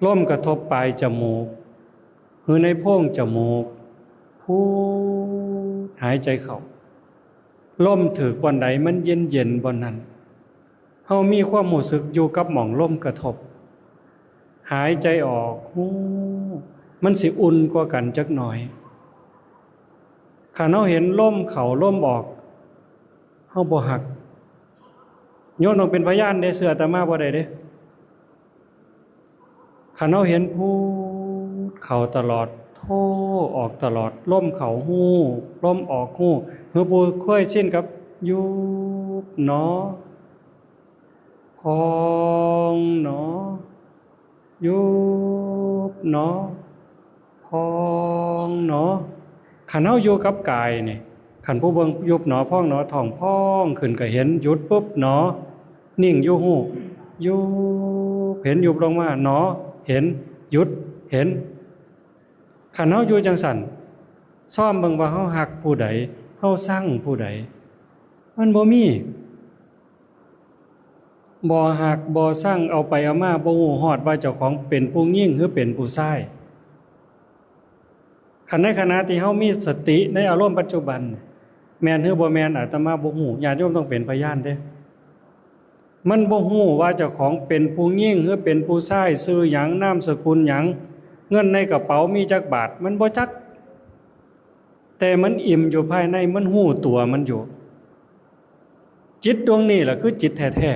ລົມກະທົບປາຍຈະມູກ ຫຼືໃນໂພງຈະມູກ ພູດ ຫາຍໃຈເຂົ້າ. ລົມຖືກບ່ອນໃດ ມັນເຢັນໆບ່ອນນັ້ນ. ເຮົາມີຄວາມຮູ້ສຶກຢູ່ກັບໝ່ອງລົມກະທົບ. ຫາຍໃຈອອກ ຮູ້ ມັນຊິອຸ່ນກວ່າກັນຈັກໜ້ອຍ. ຄັນເຮົາເຫັນລົມເຂົ້າລົມອອກ ເຮົາບໍ່ຮັກ. ໂຍມຕ້ອງເປັນພະຍານເດ້ ເຊື່ອອາດຕະມາບໍ່ໄດ້ເດ້. ຄັນເຮົາເຫັນພູດເຂົ້າຕະຫຼອດ ໂທອອກຕະຫຼອດ ລົມເຂົ້າຮູ້ ລົມອອກຮູ້ ຄືຜູ້ເຄີຍຊິນກັບ ຍຸບໜໍ ພອງໜໍ ຍຸບໜໍ ພອງໜໍ. ຄັນເຮົາຢູ່ກັບກາຍນີ້ ຄັນຜູ້ເບິ່ງຍຸບໜໍ ພອງໜໍ ທ້ອງພອງຂຶ້ນກໍເຫັນ ຢຸດປຸບໜໍ ນິ່ງຢູ່ ຮູ້ ຍຸບ ເຫັນຍຸບລົງມາ ໜໍ ເຫັນ ຢຸດ ເຫັນ. ຄັນເຮົາຢູ່ຈັ່ງຊັ້ນ ຊອມເບິ່ງວ່າເຮົາຮັກຜູ້ໃດ ເຮົາຊັງຜູ້ໃດ ມັນບໍ່ມີ. ບໍ່ຮັກບໍ່ຊັງ ເອົາໄປເອົາມາບໍ່ຮູ້ຮອດວ່າເຈົ້າຂອງເປັນຜູ້ຍິງ ຫຼືເປັນຜູ້ຊາຍ. ຄັນໃນຂະນະທີ່ເຮົາມີສະຕິໃນອາລົມປັດຈຸບັນ ແມ່ນ ຫຼືບໍ່ແມ່ນ ອາດຕະມາບໍ່ຮູ້ ຍາດໂຍມຕ້ອງເປັນພະຍານເດ້. ມັນບໍ່ຮູ້ວ່າເຈົ້າຂອງເປັນຜູ້ຍິງ ຫຼືເປັນຜູ້ຊາຍ ຊື່ຫຍັງ ນາມສະກຸນຫຍັງ ເງິນໃນກະເປົາມີຈັກບາດ ມັນບໍ່ຈັກ. ແຕ່ມັນອີ່ມຢູ່ພາຍໃນ ມັນຮູ້ຕົວມັນຢູ່. ຈິດດວງນີ້ລະຄືຈິດແທ້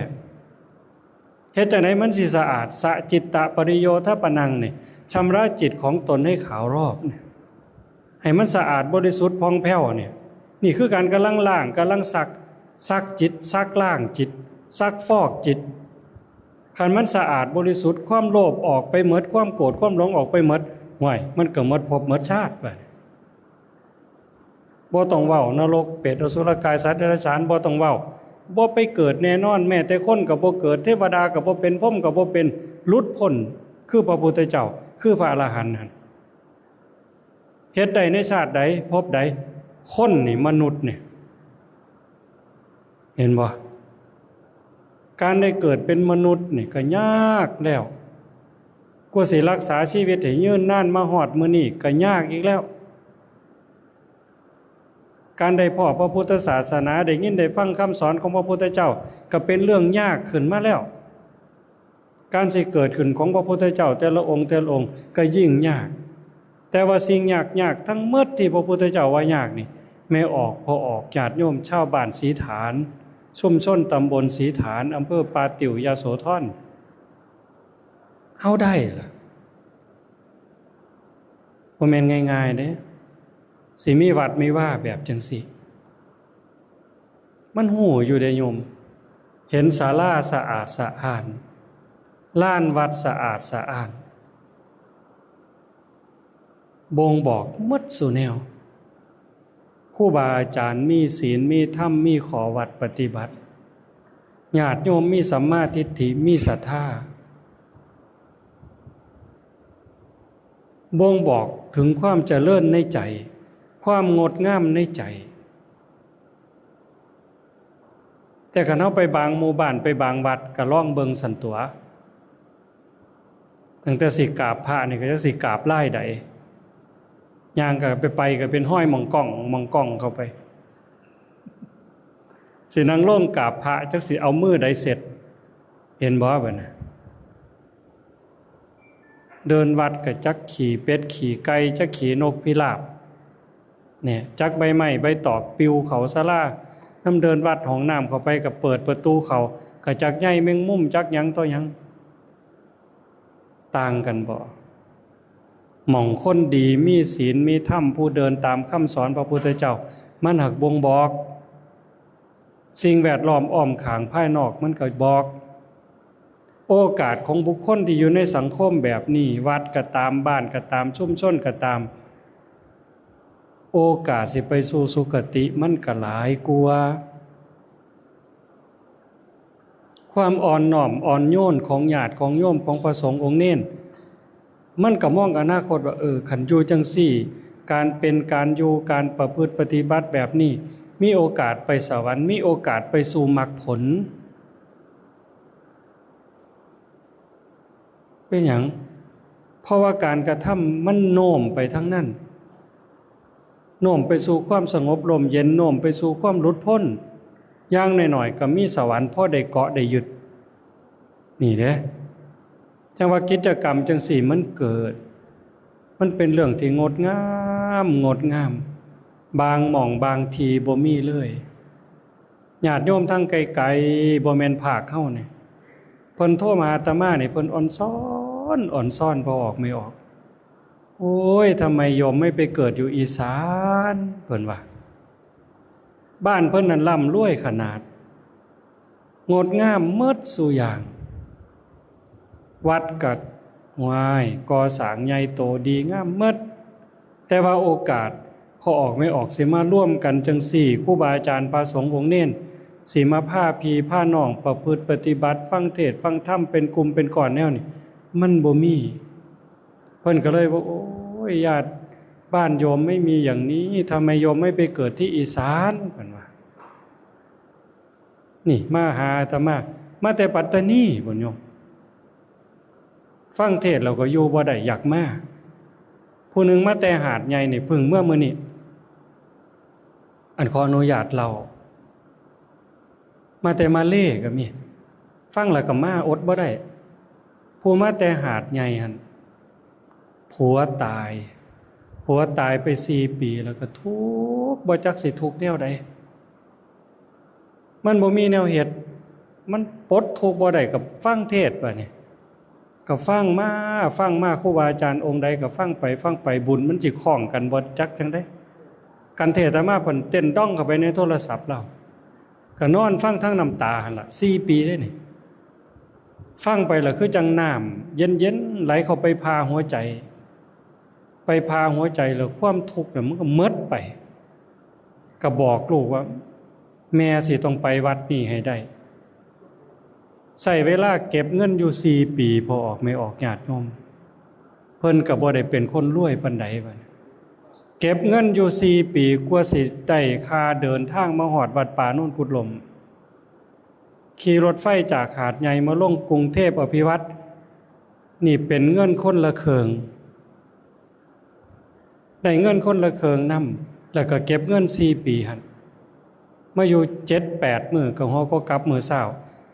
ໆ. ເຮັດຈັ່ງໃດມັນຊິສະອາດ? ສະຈິດຕະປະລິໂຍທະປະນັງນີ້ ຊຳລະຈິດຂອງຕົນໃຫ້ຂາວລອກນີ້ ໃຫ້ມັນສະອາດບໍລິສຸດຜ່ອງແຜ້ວນີ້. ນີ້ຄືການກຳລັງລ້າງ ກຳລັງຊັກ ຊັກຈິດ ຊັກລ້າງຈິດ ຊັກຟອກຈິດ. ຄັນມັນສະອາດບໍລິສຸດ ຄວາມໂລບອອກໄປໝົດ ຄວາມໂກດຄວາມຫຼົງອອກໄປໝົດ ຫ້ວຍ ມັນກໍໝົດພົບໝົດຊາດໄປ. ບໍ່ຕ້ອງເວົ້ານະລົກ ເປດ ອະສຸລະກາຍ ສັດເດຍລະສານ ບໍ່ຕ້ອງເວົ້າ ບໍ່ໄປເກີດແນ່ນອນ. ແມ້ແຕ່ຄົນກໍບໍ່ເກີດ ເທວະດາກໍບໍ່ເປັນ ພົມກໍບໍ່ເປັນ ຫຼຸດພົ້ນຄືພະພຸດທະເຈົ້າ ຄືພະອະລະຫັນຫັ້ນ. ເຮັດໄດ້ໃນຊາດໃດ ພົບໃດ? ຄົນນີ້ ມະນຸດນີ້ ເຫັນບໍ່? ການໄດ້ເກີດເປັນມະນຸດນີ້ກໍຍາກແລ້ວ ກວ່າຊິລັກສາຊີວິດໃຫ້ຍືນນານມາຮອດມື້ນີ້ກໍຍາກອີກແລ້ວ. ການໄດ້ພໍ້ພະພຸດທະສາສະໜາ ໄດ້ຍິນໄດ້ຟັງຄຳສອນຂອງພະພຸດທະເຈົ້າ ກໍເປັນເລື່ອງຍາກຂຶ້ນມາແລ້ວ. ການຊິເກີດຂຶ້ນຂອງພະພຸດທະເຈົ້າແຕ່ລະອົງແຕ່ລະອົງກໍຍິ່ງຍາກ. ແຕ່ວ່າສິ່ງຍາກໆທັງໝົດທີ່ພະພຸດທະເຈົ້າວ່າຍາກນີ້ ແມ່ອອກ ພໍ່ອອກ ຍາດໂຍມຊາວບ້ານສີຖານ ຊຸມຊົນຕຳບົນສີຖານ ອຳເພີປາຕິວ ຍະໂສທອນ ເຮົາໄດ້ລະ. ບໍ່ແມ່ນງ່າຍໆເດ້ ຊິມີວັດມີວາແບບຈັ່ງຊີ້. ມັນຮູ້ຢູ່ເດ້ໂຍມ ເຫັນສາລາສະອາດສະອ້ານ ລານວັດສະອາດສະອ້ານ ບົ່ງບອກໝົດສູ່ແນວ. ຄູບາອາຈານມີສິນ ມີທຳ ມີຂໍ້ວັດປະຕິບັດ ຍາດໂຍມມີສຳມາທິດຖິ ມີສັດທາ ບົ່ງບອກເຖິງຄວາມຈະເລີນໃນໃຈ ຄວາມງົດງາມໃນໃຈ. ແຕ່ຄັນເຮົາໄປບາງໝູ່ບ້ານ ໄປບາງວັດ ກໍລອງເບິ່ງຊັ້ນຕົວະ. ຕັ້ງແຕ່ຊິກາບພະນີ້ກໍຈັກຊິກາບລາຍໃດ ຍ່າງກໍໄປ ໄປກໍເປັນຮອຍໝ່ອງກ້ອງ ໝ່ອງກ້ອງເຂົ້າໄປ. ຊິນັ່ງລົງກາບພະ ຈັກຊິເອົາມືໃດເຊັດ ເຫັນບໍ່ບັດນະ? ເດີ່ນວັດກໍຈັກຂີ້ເປັດຂີ້ໄກ່ ຈັກຂີ້ນົກພິລາບ ແນ່ ຈັກໃບໄມ້ໃບຕອກປິວເຂົ້າສາລາ. ນຳເດີ່ນວັດຫ້ອງນ້ຳເຂົ້າໄປ ກໍເປີດປະຕູເຂົ້າ ກໍຈັກໃຍແມງມຸມ ຈັກຫຍັງຕໍ່ຫຍັງ. ຕ່າງກັນບໍ່? ໝ່ອງຄົນດີມີສິນມີທຳ ຜູ້ເດີນຕາມຄຳສອນພະພຸດທະເຈົ້າ ມັນຫາກບົ່ງບອກ. ສິ່ງແວດລ້ອມອ້ອມຂ້າງພາຍນອກມັນກໍບອກ. ໂອກາດຂອງບຸກຄົນທີ່ຢູ່ໃນສັງຄົມແບບນີ້ ວັດກໍຕາມ ບ້ານກໍຕາມ ຊຸມຊົນກໍຕາມ ໂອກາດຊິໄປສູ່ສຸຄະຕິມັນກໍຫຼາຍກວ່າ. ຄວາມອ່ອນນ້ອມອ່ອນໂຍນຂອງຍາດຂອງໂຍມຂອງພະສົງອົງເນນ ມັນກໍມອງອະນາຄົດວ່າ ເອີ ຄັນຢູ່ຈັ່ງຊີ້ ການເປັນການຢູ່ ການປະພຶດປະຕິບັດແບບນີ້ ມີໂອກາດໄປສະຫວັນ ມີໂອກາດໄປສູ່ມັກຜົນ. ເປັນຫຍັງ? ເພາະວ່າການກະທຳມັນໂນ້ມໄປທາງນັ້ນ ໂນ້ມໄປສູ່ຄວາມສະຫງົບລົມເຢັນ ໂນ້ມໄປສູ່ຄວາມຫຼຸດພົ້ນ. ຢ່າງໜ້ອຍໆກໍມີສະຫວັນພໍໄດ້ເກາະໄດ້ຍຶດ. ນີ້ເດ້ ຈັ່ງວ່າກິດຈະກຳຈັ່ງຊີ້ມັນເກີດ ມັນເປັນເລື່ອງທີ່ງົດງາມ ງົດງາມ ບາງໝ່ອງບາງທີ່ບໍ່ມີເລີຍ. ຍາດໂຍມທາງໄກໆ ບໍ່ແມ່ນພາກເຮົານີ້ ເພິ່ນໂທມາຫາອາດຕະມານີ້ ເພິ່ນອ່ອນຊອນ ອ່ອນຊອນພໍ່ອອກແມ່ອອກ ໂອ້ຍ ທຳໄມໂຍມໄມ່ໄປເກີດຢູ່ອີສານ ເພິ່ນວ່າ ບ້ານເພິ່ນນັ້ນລ່ຳລວຍຂະໜາດ ງົດງາມໝົດສູ່ຢ່າງ ວັດກໍ ຫ້ວຍ ກໍ່ສ້າງໃຫຍ່ໂຕດີງາມໝົດ ແຕ່ວ່າໂອກາດພໍ່ອອກແມ່ອອກຊິມາລວມກັນຈັ່ງຊີ້ ຄູບາອາຈານພະສົງອົງເນນຊິມາພາພີ່ພານ້ອງປະພຶດປະຕິບັດ ຟັງເທດຟັງທຳເປັນກຸ່ມເປັນກ້ອນແນວນີ້ ມັນບໍ່ມີ. ເພິ່ນກໍເລີຍວ່າ ໂອ້ຍ ຍາດ ບ້ານໂຍມໄມ່ມີຢ່າງນີ້ ທຳໄມໂຍມໄມ່ໄປເກີດທີ່ອີສານ ເພິ່ນວ່າ. ນີ້ມາຫາອາດຕະມາ ມາແຕ່ປັດຕານີພຸ້ນໂຍມ ຟັງເທດແລ້ວກໍຢູ່ບໍ່ໄດ້ ຢາກມາ. ຜູ້ໜຶ່ງມາແຕ່ຫາດໃຫຍ່ນີ້ ເພິ່ງເມືອມື້ນີ້ ອັນ ຂໍອະນຸຍາດເລົ່າ ມາແຕ່ມາເລກໍມີ ຟັງແລ້ວກໍມາ ອົດບໍ່ໄດ້. ຜູ້ມາແຕ່ຫາດໃຫຍ່ຫັ້ນ ຜົວຕາຍ ຜົວຕາຍໄປສີ່ປີ ແລ້ວກໍທຸກ ບໍ່ຈັກຊິທຸກແນວໃດ ມັນບໍ່ມີແນວເຮັດ ມັນປົດທຸກບໍ່ໄດ້ ກໍຟັງເທດບາດນີ້ ກໍຟັງມາ ຟັງມາ ຄູບາອາຈານອົງໃດກໍຟັງໄປ ຟັງໄປ ບຸນມັນຊິຄ້ອງກັນບໍ່ຈັກຈັ່ງໃດ. ການເທດອາດຕະມາເພິ່ນເຕັ້ນດອງເຂົ້າໄປໃນໂທລະສັບລາວ ກໍນອນຟັງທັງນ້ຳຕາຫັ້ນລະ ສີ່ປີເດ້ນີ້ ຟັງໄປລະຄືຈັ່ງນ້ຳເຢັນໆໄຫຼເຂົ້າໄປຜ່າຫົວໃຈ ໄປຜ່າຫົວໃຈແລ້ວຄວາມທຸກນັ້ນມັນກໍໝົດໄປ ກໍບອກລູກວ່າ ແມ່ຊິຕ້ອງໄປວັດນີ້ໃຫ້ໄດ້. ໃຊ້ເວລາເກັບເງິນຢູ່ສີ່ປີ ພໍ່ອອກແມ່ອອກຍາດໂຍມ ເພິ່ນກໍບໍ່ໄດ້ເປັນຄົນລວຍປານໃດ ເກັບເງິນຢູ່ສີ່ປີ ກວ່າຊິໄດ້ຄ່າເດີນທາງມາຮອດວັດປ່າໂນນກຸດລົມ ຂີ່ລົດໄຟຈາກຫາດໃຫຍ່ມາລົງກຸງເທບອະພິວັດ ນີ້ເປັນເງິນຄົນລະເຄິ່ງ ໄດ້ເງິນຄົນລະເຄິ່ງນຳ ແລ້ວກໍເກັບເງິນສີ່ປີຫັ້ນ ມາຢູ່ເຈັດແປດມື້ ກໍຮອດກໍກັບມື້ເຊົ້າ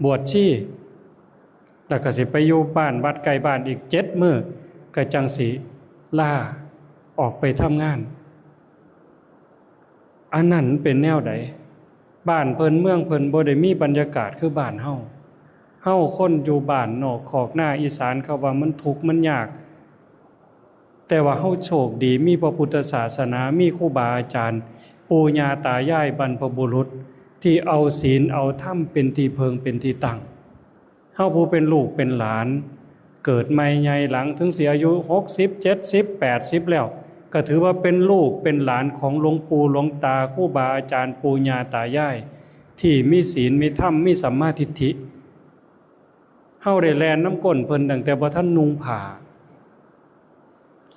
ບວດຊີ ແລ້ວກໍຊິໄປຢູ່ບ້ານວັດໃກ້ບ້ານອີກເຈັດມື້ ກໍຈັ່ງຊິລາອອກໄປທຳງານ. ອັນນັ້ນເປັນແນວໃດ? ບ້ານເພິ່ນເມືອງເພິ່ນບໍ່ໄດ້ມີບັນຍາກາດຄືບ້ານເຮົາ. ເຮົາຄົນຢູ່ບ້ານນອກຄອກນາອີສານ ເຂົາວ່າມັນທຸກມັນຍາກ, ແຕ່ວ່າເຮົາໂຊກດີ ມີພະພຸດທະສາສະໜາ, ມີຄູບາອາຈານ, ປູ່ຍ່າຕາຍາຍ, ບັນພະບຸລຸດ ທີ່ເອົາສິນເອົາທຳເປັນທີ່ເພິ່ງເປັນທີ່ຕັ້ງ. ເຮົາຜູ້ເປັນລູກເປັນຫຼານ ເກີດໃໝ່ໃຫຍ່ຫຼັງ ເຖິງຊິອາຍຸຫົກສິບ ເຈັດສິບ ແປດສິບແລ້ວ ກໍຖືວ່າເປັນລູກເປັນຫຼານຂອງຫຼວງປູ່ຫຼວງຕາ ຄູບາອາຈານ ປູ່ຍ່າຕາຍາຍ ທີ່ມີສິນມີທຳ ມີສຳມາທິດຖິ. ເຮົາໄດ້ແລ່ນນຳກົ້ນເພິ່ນຕັ້ງແຕ່ບໍ່ທັນນຸ່ງຜ້າ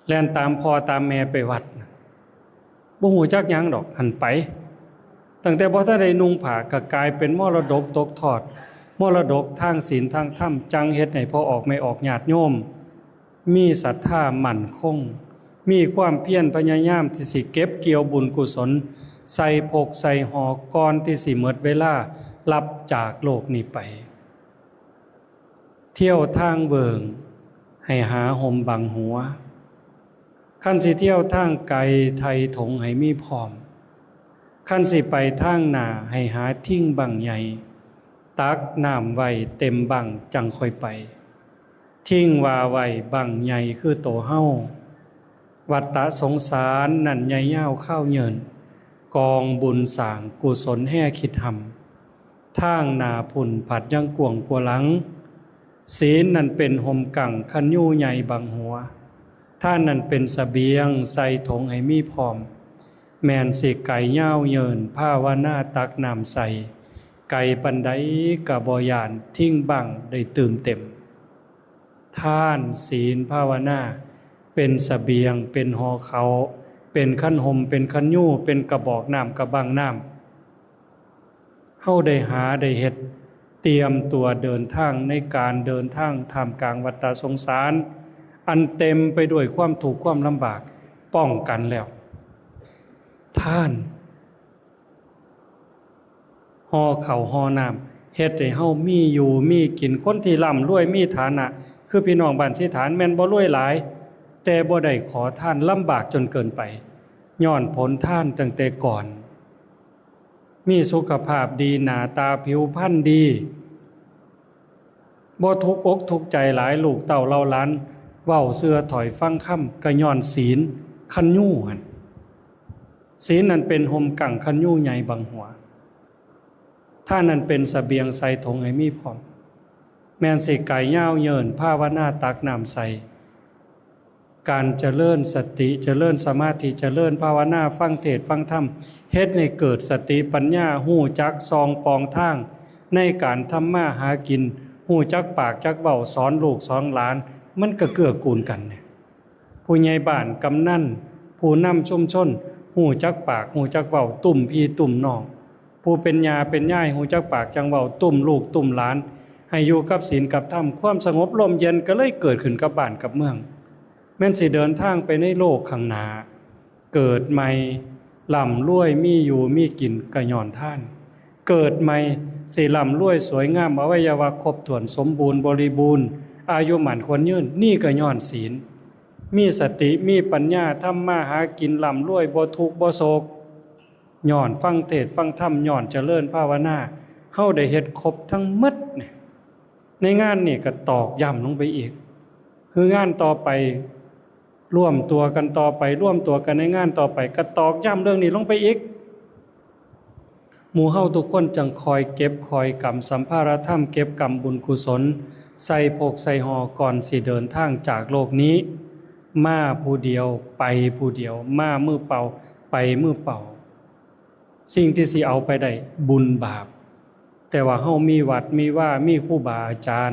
ແລ່ນຕາມພໍ່ຕາມແມ່ໄປວັດ ບໍ່ຮູ້ຈັກຫຍັງດອກ ຫັ້ນໄປ. ຕັ້ງແຕ່ບໍ່ທັນໄດ້ນຸ່ງຜ້າ ກໍກາຍເປັນມໍລະດົກຕົກທອດ, ມໍລະດົກທາງສິນທາງທຳ ຈັ່ງເຮັດໃຫ້ພໍ່ອອກແມ່ອອກຍາດໂຍມ ມີສັດທາໝັ້ນຄົງ, ມີຄວາມພຽນພະຍາຍາມທີ່ຊິເກັບກ່ຽວບຸນກຸສົນ ໃສ່ພົກໃສ່ຫໍ່ ກ່ອນທີ່ຊິໝົດເວລາລັບຈາກໂລກນີ້ໄປ. ທ່ຽວທາງເຫວີ່ງ ໃຫ້ຫາຮົ່ມບັງຫົວ. ຄັນຊິທ່ຽວທາງໄກ ໄຖ່ຖົງໃຫ້ມີພ້ອມ. ຄັນຊິໄປທາງໜ້າ ໃຫ້ຫາທິງບັ້ງໃຫຍ່, ຕັກນ້ຳໄວ້ເຕັມບັ້ງ ຈັ່ງຄ່ອຍໄປ. ທິງວ່າໄວ້ບັ້ງໃຫຍ່ຄືໂຕເຮົາ, ວັດຕະສົງສານນັ້ນໃຫຍ່ຍາວຄາວເຍີນ, ກອງບຸນສ້າງກຸສົນແຮ່ຄິດຮ່ຳ, ທາງໜ້າພຸ້ນພັດຍັງກວ້າງກວ່າຫຼັງ. ສິນນັ້ນເປັນຮົ່ມກັ້ງຄັນຍູໃຫຍ່ບັງຫົວ, ທານນັ້ນເປັນສະບຽງໃສ່ຖົງໃຫ້ມີພ້ອມ, ແມ່ນຊິໄກຍາວເຍີນ ພາວະນາຕັກນ້ຳໃສ່, ໄກປານໃດກະບໍ່ຢ້ານ, ທິງບັ້ງໄດ້ຕື່ມເຕັມ. ທານ, ສິນ, ພາວະນາ ເປັນສະບຽງ, ເປັນຫໍ່ເຂົ້າ, ເປັນຄັນຮົ່ມ, ເປັນຄັນຍູ, ເປັນກະບອກນ້ຳ, ກະບັ້ງນ້ຳ. ເຮົາໄດ້ຫາໄດ້ເຮັດ, ຕຽມຕົວເດີນທາງໃນການເດີນທາງທ່າມກາງວັດຕະສົງສານ ອັນເຕັມໄປດ້ວຍຄວາມທຸກຄວາມລຳບາກ, ປ້ອງກັນແລ້ວ. ທານ ຫໍ່ເຂົ້າຫໍ່ນ້ຳ ເຮັດໃຫ້ເຮົາມີຢູ່ມີກິນ. ຄົນທີ່ລ່ຳລວຍມີຖານະ ຄືພີ່ນ້ອງບ້ານສີຖານ ແມ່ນບໍ່ລວຍຫຼາຍ, ແຕ່ບໍ່ໄດ້ຂໍທານລຳບາກຈົນເກີນໄປ ຍ້ອນຜົນທານຕັ້ງແຕ່ກ່ອນ. ມີສຸຂະພາບດີ, ໜ້າຕາຜິວພັນດີ, ບໍ່ທຸກອົກທຸກໃຈຫຼາຍ, ລູກເຕົ້າເຫຼົ່າຫຼານເວົ້າເຊື່ອຖ້ອຍຟັງຄຳ ກະຍ້ອນສິນຄັນຍູຫັ້ນ. ສິນນັ້ນເປັນຮົ່ມກັ້ງຄັນຍູໃຫຍ່ບັງຫົວ, ທານນັ້ນເປັນສະບຽງໃສ່ຖົງໃຫ້ມີພ້ອມ, ແມ່ນຊິໄກຍາວເຍີນ ພາວະນາຕັກນ້ຳໃສ່. ການຈະເລີນສະຕິ, ຈະເລີນສະມາທິ, ຈະເລີນພາວະນາ, ຟັງເທດຟັງທຳ, ເຮັດໃຫ້ເກີດສະຕິປັນຍາ, ຮູ້ຈັກສ່ອງປອງທາງໃນການທຳມາຫາກິນ, ຮູ້ຈັກປາກຈັກເວົ້າ, ສອນລູກສອນຫຼານ, ມັນກະເກື້ອກູນກັນ. ຜູ້ໃຫຍ່ບ້ານ, ກຳນັນ, ຜູ້ນຳຊຸມຊົນ ຮູ້ຈັກປາກຮູ້ຈັກເວົ້າ, ຕຸ້ມພີ່ຕຸ້ມນ້ອງ. ຜູ້ເປັນຍ່າເປັນຍາຍ ຮູ້ຈັກປາກຈັກເວົ້າ, ຕຸ້ມລູກຕຸ້ມຫຼານ ໃຫ້ຢູ່ກັບສິນກັບທຳ, ຄວາມສະຫງົບລົມເຢັນກະເລີຍເກີດຂຶ້ນກັບບ້ານກັບເມືອງ. ແມ່ນຊິເດີນທາງໄປໃນໂລກຂ້າງໜ້າ, ເກີດໃໝ່, ລ່ຳລວຍ, ມີຢູ່ມີກິນ ກະຍ້ອນທານ. ເກີດໃໝ່, ຊິລ່ຳລວຍສວຍງາມ, ອະໄວຍະວະຄົບຖ້ວນ, ສົມບູນບໍລິບູນ, ອາຍຸໝັ້ນຂວັນຍືນ, ນີ້ກະຍ້ອນສິນ. ມີສະຕິ, ມີປັນຍາ, ທຳມາຫາກິນ, ລ່ຳລວຍ, ບໍ່ທຸກບໍ່ໂສກ, ຍ້ອນຟັງເທດຟັງທຳ, ຍ້ອນຈະເລີນພາວະນາ. ເຮົາໄດ້ເຮັດຄົບທັງໝົດນີ້. ໃນງານນີ້ກະຕອກຢ້ຳລົງໄປອີກ. ຄືງານຕໍ່ໄປ, ລວມຕົວກັນຕໍ່ໄປ, ລວມຕົວກັນໃນງານຕໍ່ໄປ, ກະຕອກຢ້ຳເລື່ອງນີ້ລົງໄປອີກ. ໝູ່ເຮົາທຸກຄົນຈັ່ງຄ່ອຍເກັບຄ່ອຍກຳສຳພາລະທຳ, ເກັບກຳບຸນກຸສົນໃສ່ພົກໃສ່ຫໍ່ ກ່ອນຊິເດີນທາງຈາກໂລກນີ້. ມາຜູ້ດຽວ, ໄປຜູ້ດຽວ, ມາມືເປົ່າ, ໄປມືເປົ່າ. ສິ່ງທີ່ຊິເອົາໄປໄດ້ ບຸນບາບ. ແຕ່ວ່າເຮົາມີວັດມີວາ, ມີຄູບາອາຈານ,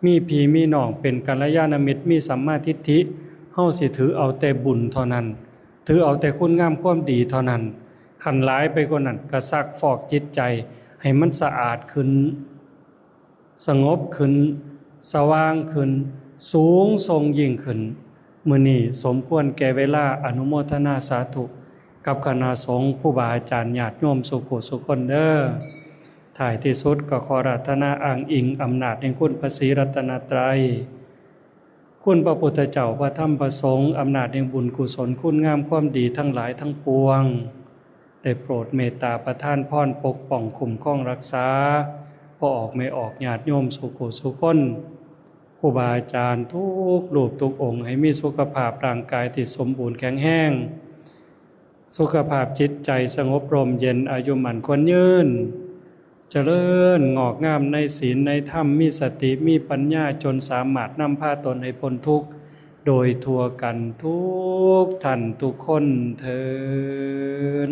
ມີພີ່ມີນ້ອງເປັນກັນລະຍານະມິດ, ມີສຳມາທິດຖິ, ເຮົາຊິຖືເອົາແຕ່ບຸນເທົ່ານັ້ນ, ຖືເອົາແຕ່ຄຸນງາມຄວາມດີເທົ່ານັ້ນ. ຄັນຫຼາຍໄປກວ່ານັ້ນ ກະຊັກຟອກຈິດໃຈໃຫ້ມັນສະອາດຂຶ້ນ, ສະຫງົບຂຶ້ນ, ສະຫວ່າງຂຶ້ນ, ສູງສົ່ງຍິ່ງຂຶ້ນ. ມື້ນີ້ສົມຄວນແກ່ເວລາ, ອະນຸໂມທະນາສາທຸກັບຄະນະສົງ, ຄູບາອາຈານ, ຍາດໂຍມສູ່ຜູ້ສູ່ຄົນເດີ. ທ້າຍທີ່ສຸດກໍຂໍອາລາທະນາອ້າງອີງອຳນາດແຫ່ງຄຸນພະສີລັດຕະນະໄຕ, ຄຸນພະພຸດທະເຈົ້າ, ພະທຳ, ພະສົງ, ອຳນາດແຫ່ງບຸນກຸສົນ, ຄຸນງາມຄວາມດີທັງຫຼາຍທັງປວງ, ໄດ້ໂປດເມດຕາປະທານພອນປົກປ້ອງຄຸ້ມຄອງຮັກສາພໍ່ອອກແມ່ອອກ, ຍາດໂຍມສູ່ຜູ້ສູ່ຄົນ, ຄູບາອາຈານທຸກຮູບທຸກອົງ ໃຫ້ມີສຸຂະພາບຮ່າງກາຍທີ່ສົມບູນແຂງແຮງ, ສຸຂະພາບຈິດໃຈສະຫງົບຮົ່ມເຢັນ, ອາຍຸໝັ້ນຂວັນຍືນ, ຈະເລີນງອກງາມໃນສິນໃນທຳ, ມີສະຕິມີປັນຍາ ຈົນສາມາດນຳພາຕົນໃຫ້ພົ້ນທຸກໂດຍທົ່ວກັນທຸກທ່ານທຸກຄົນເທີ້ນ.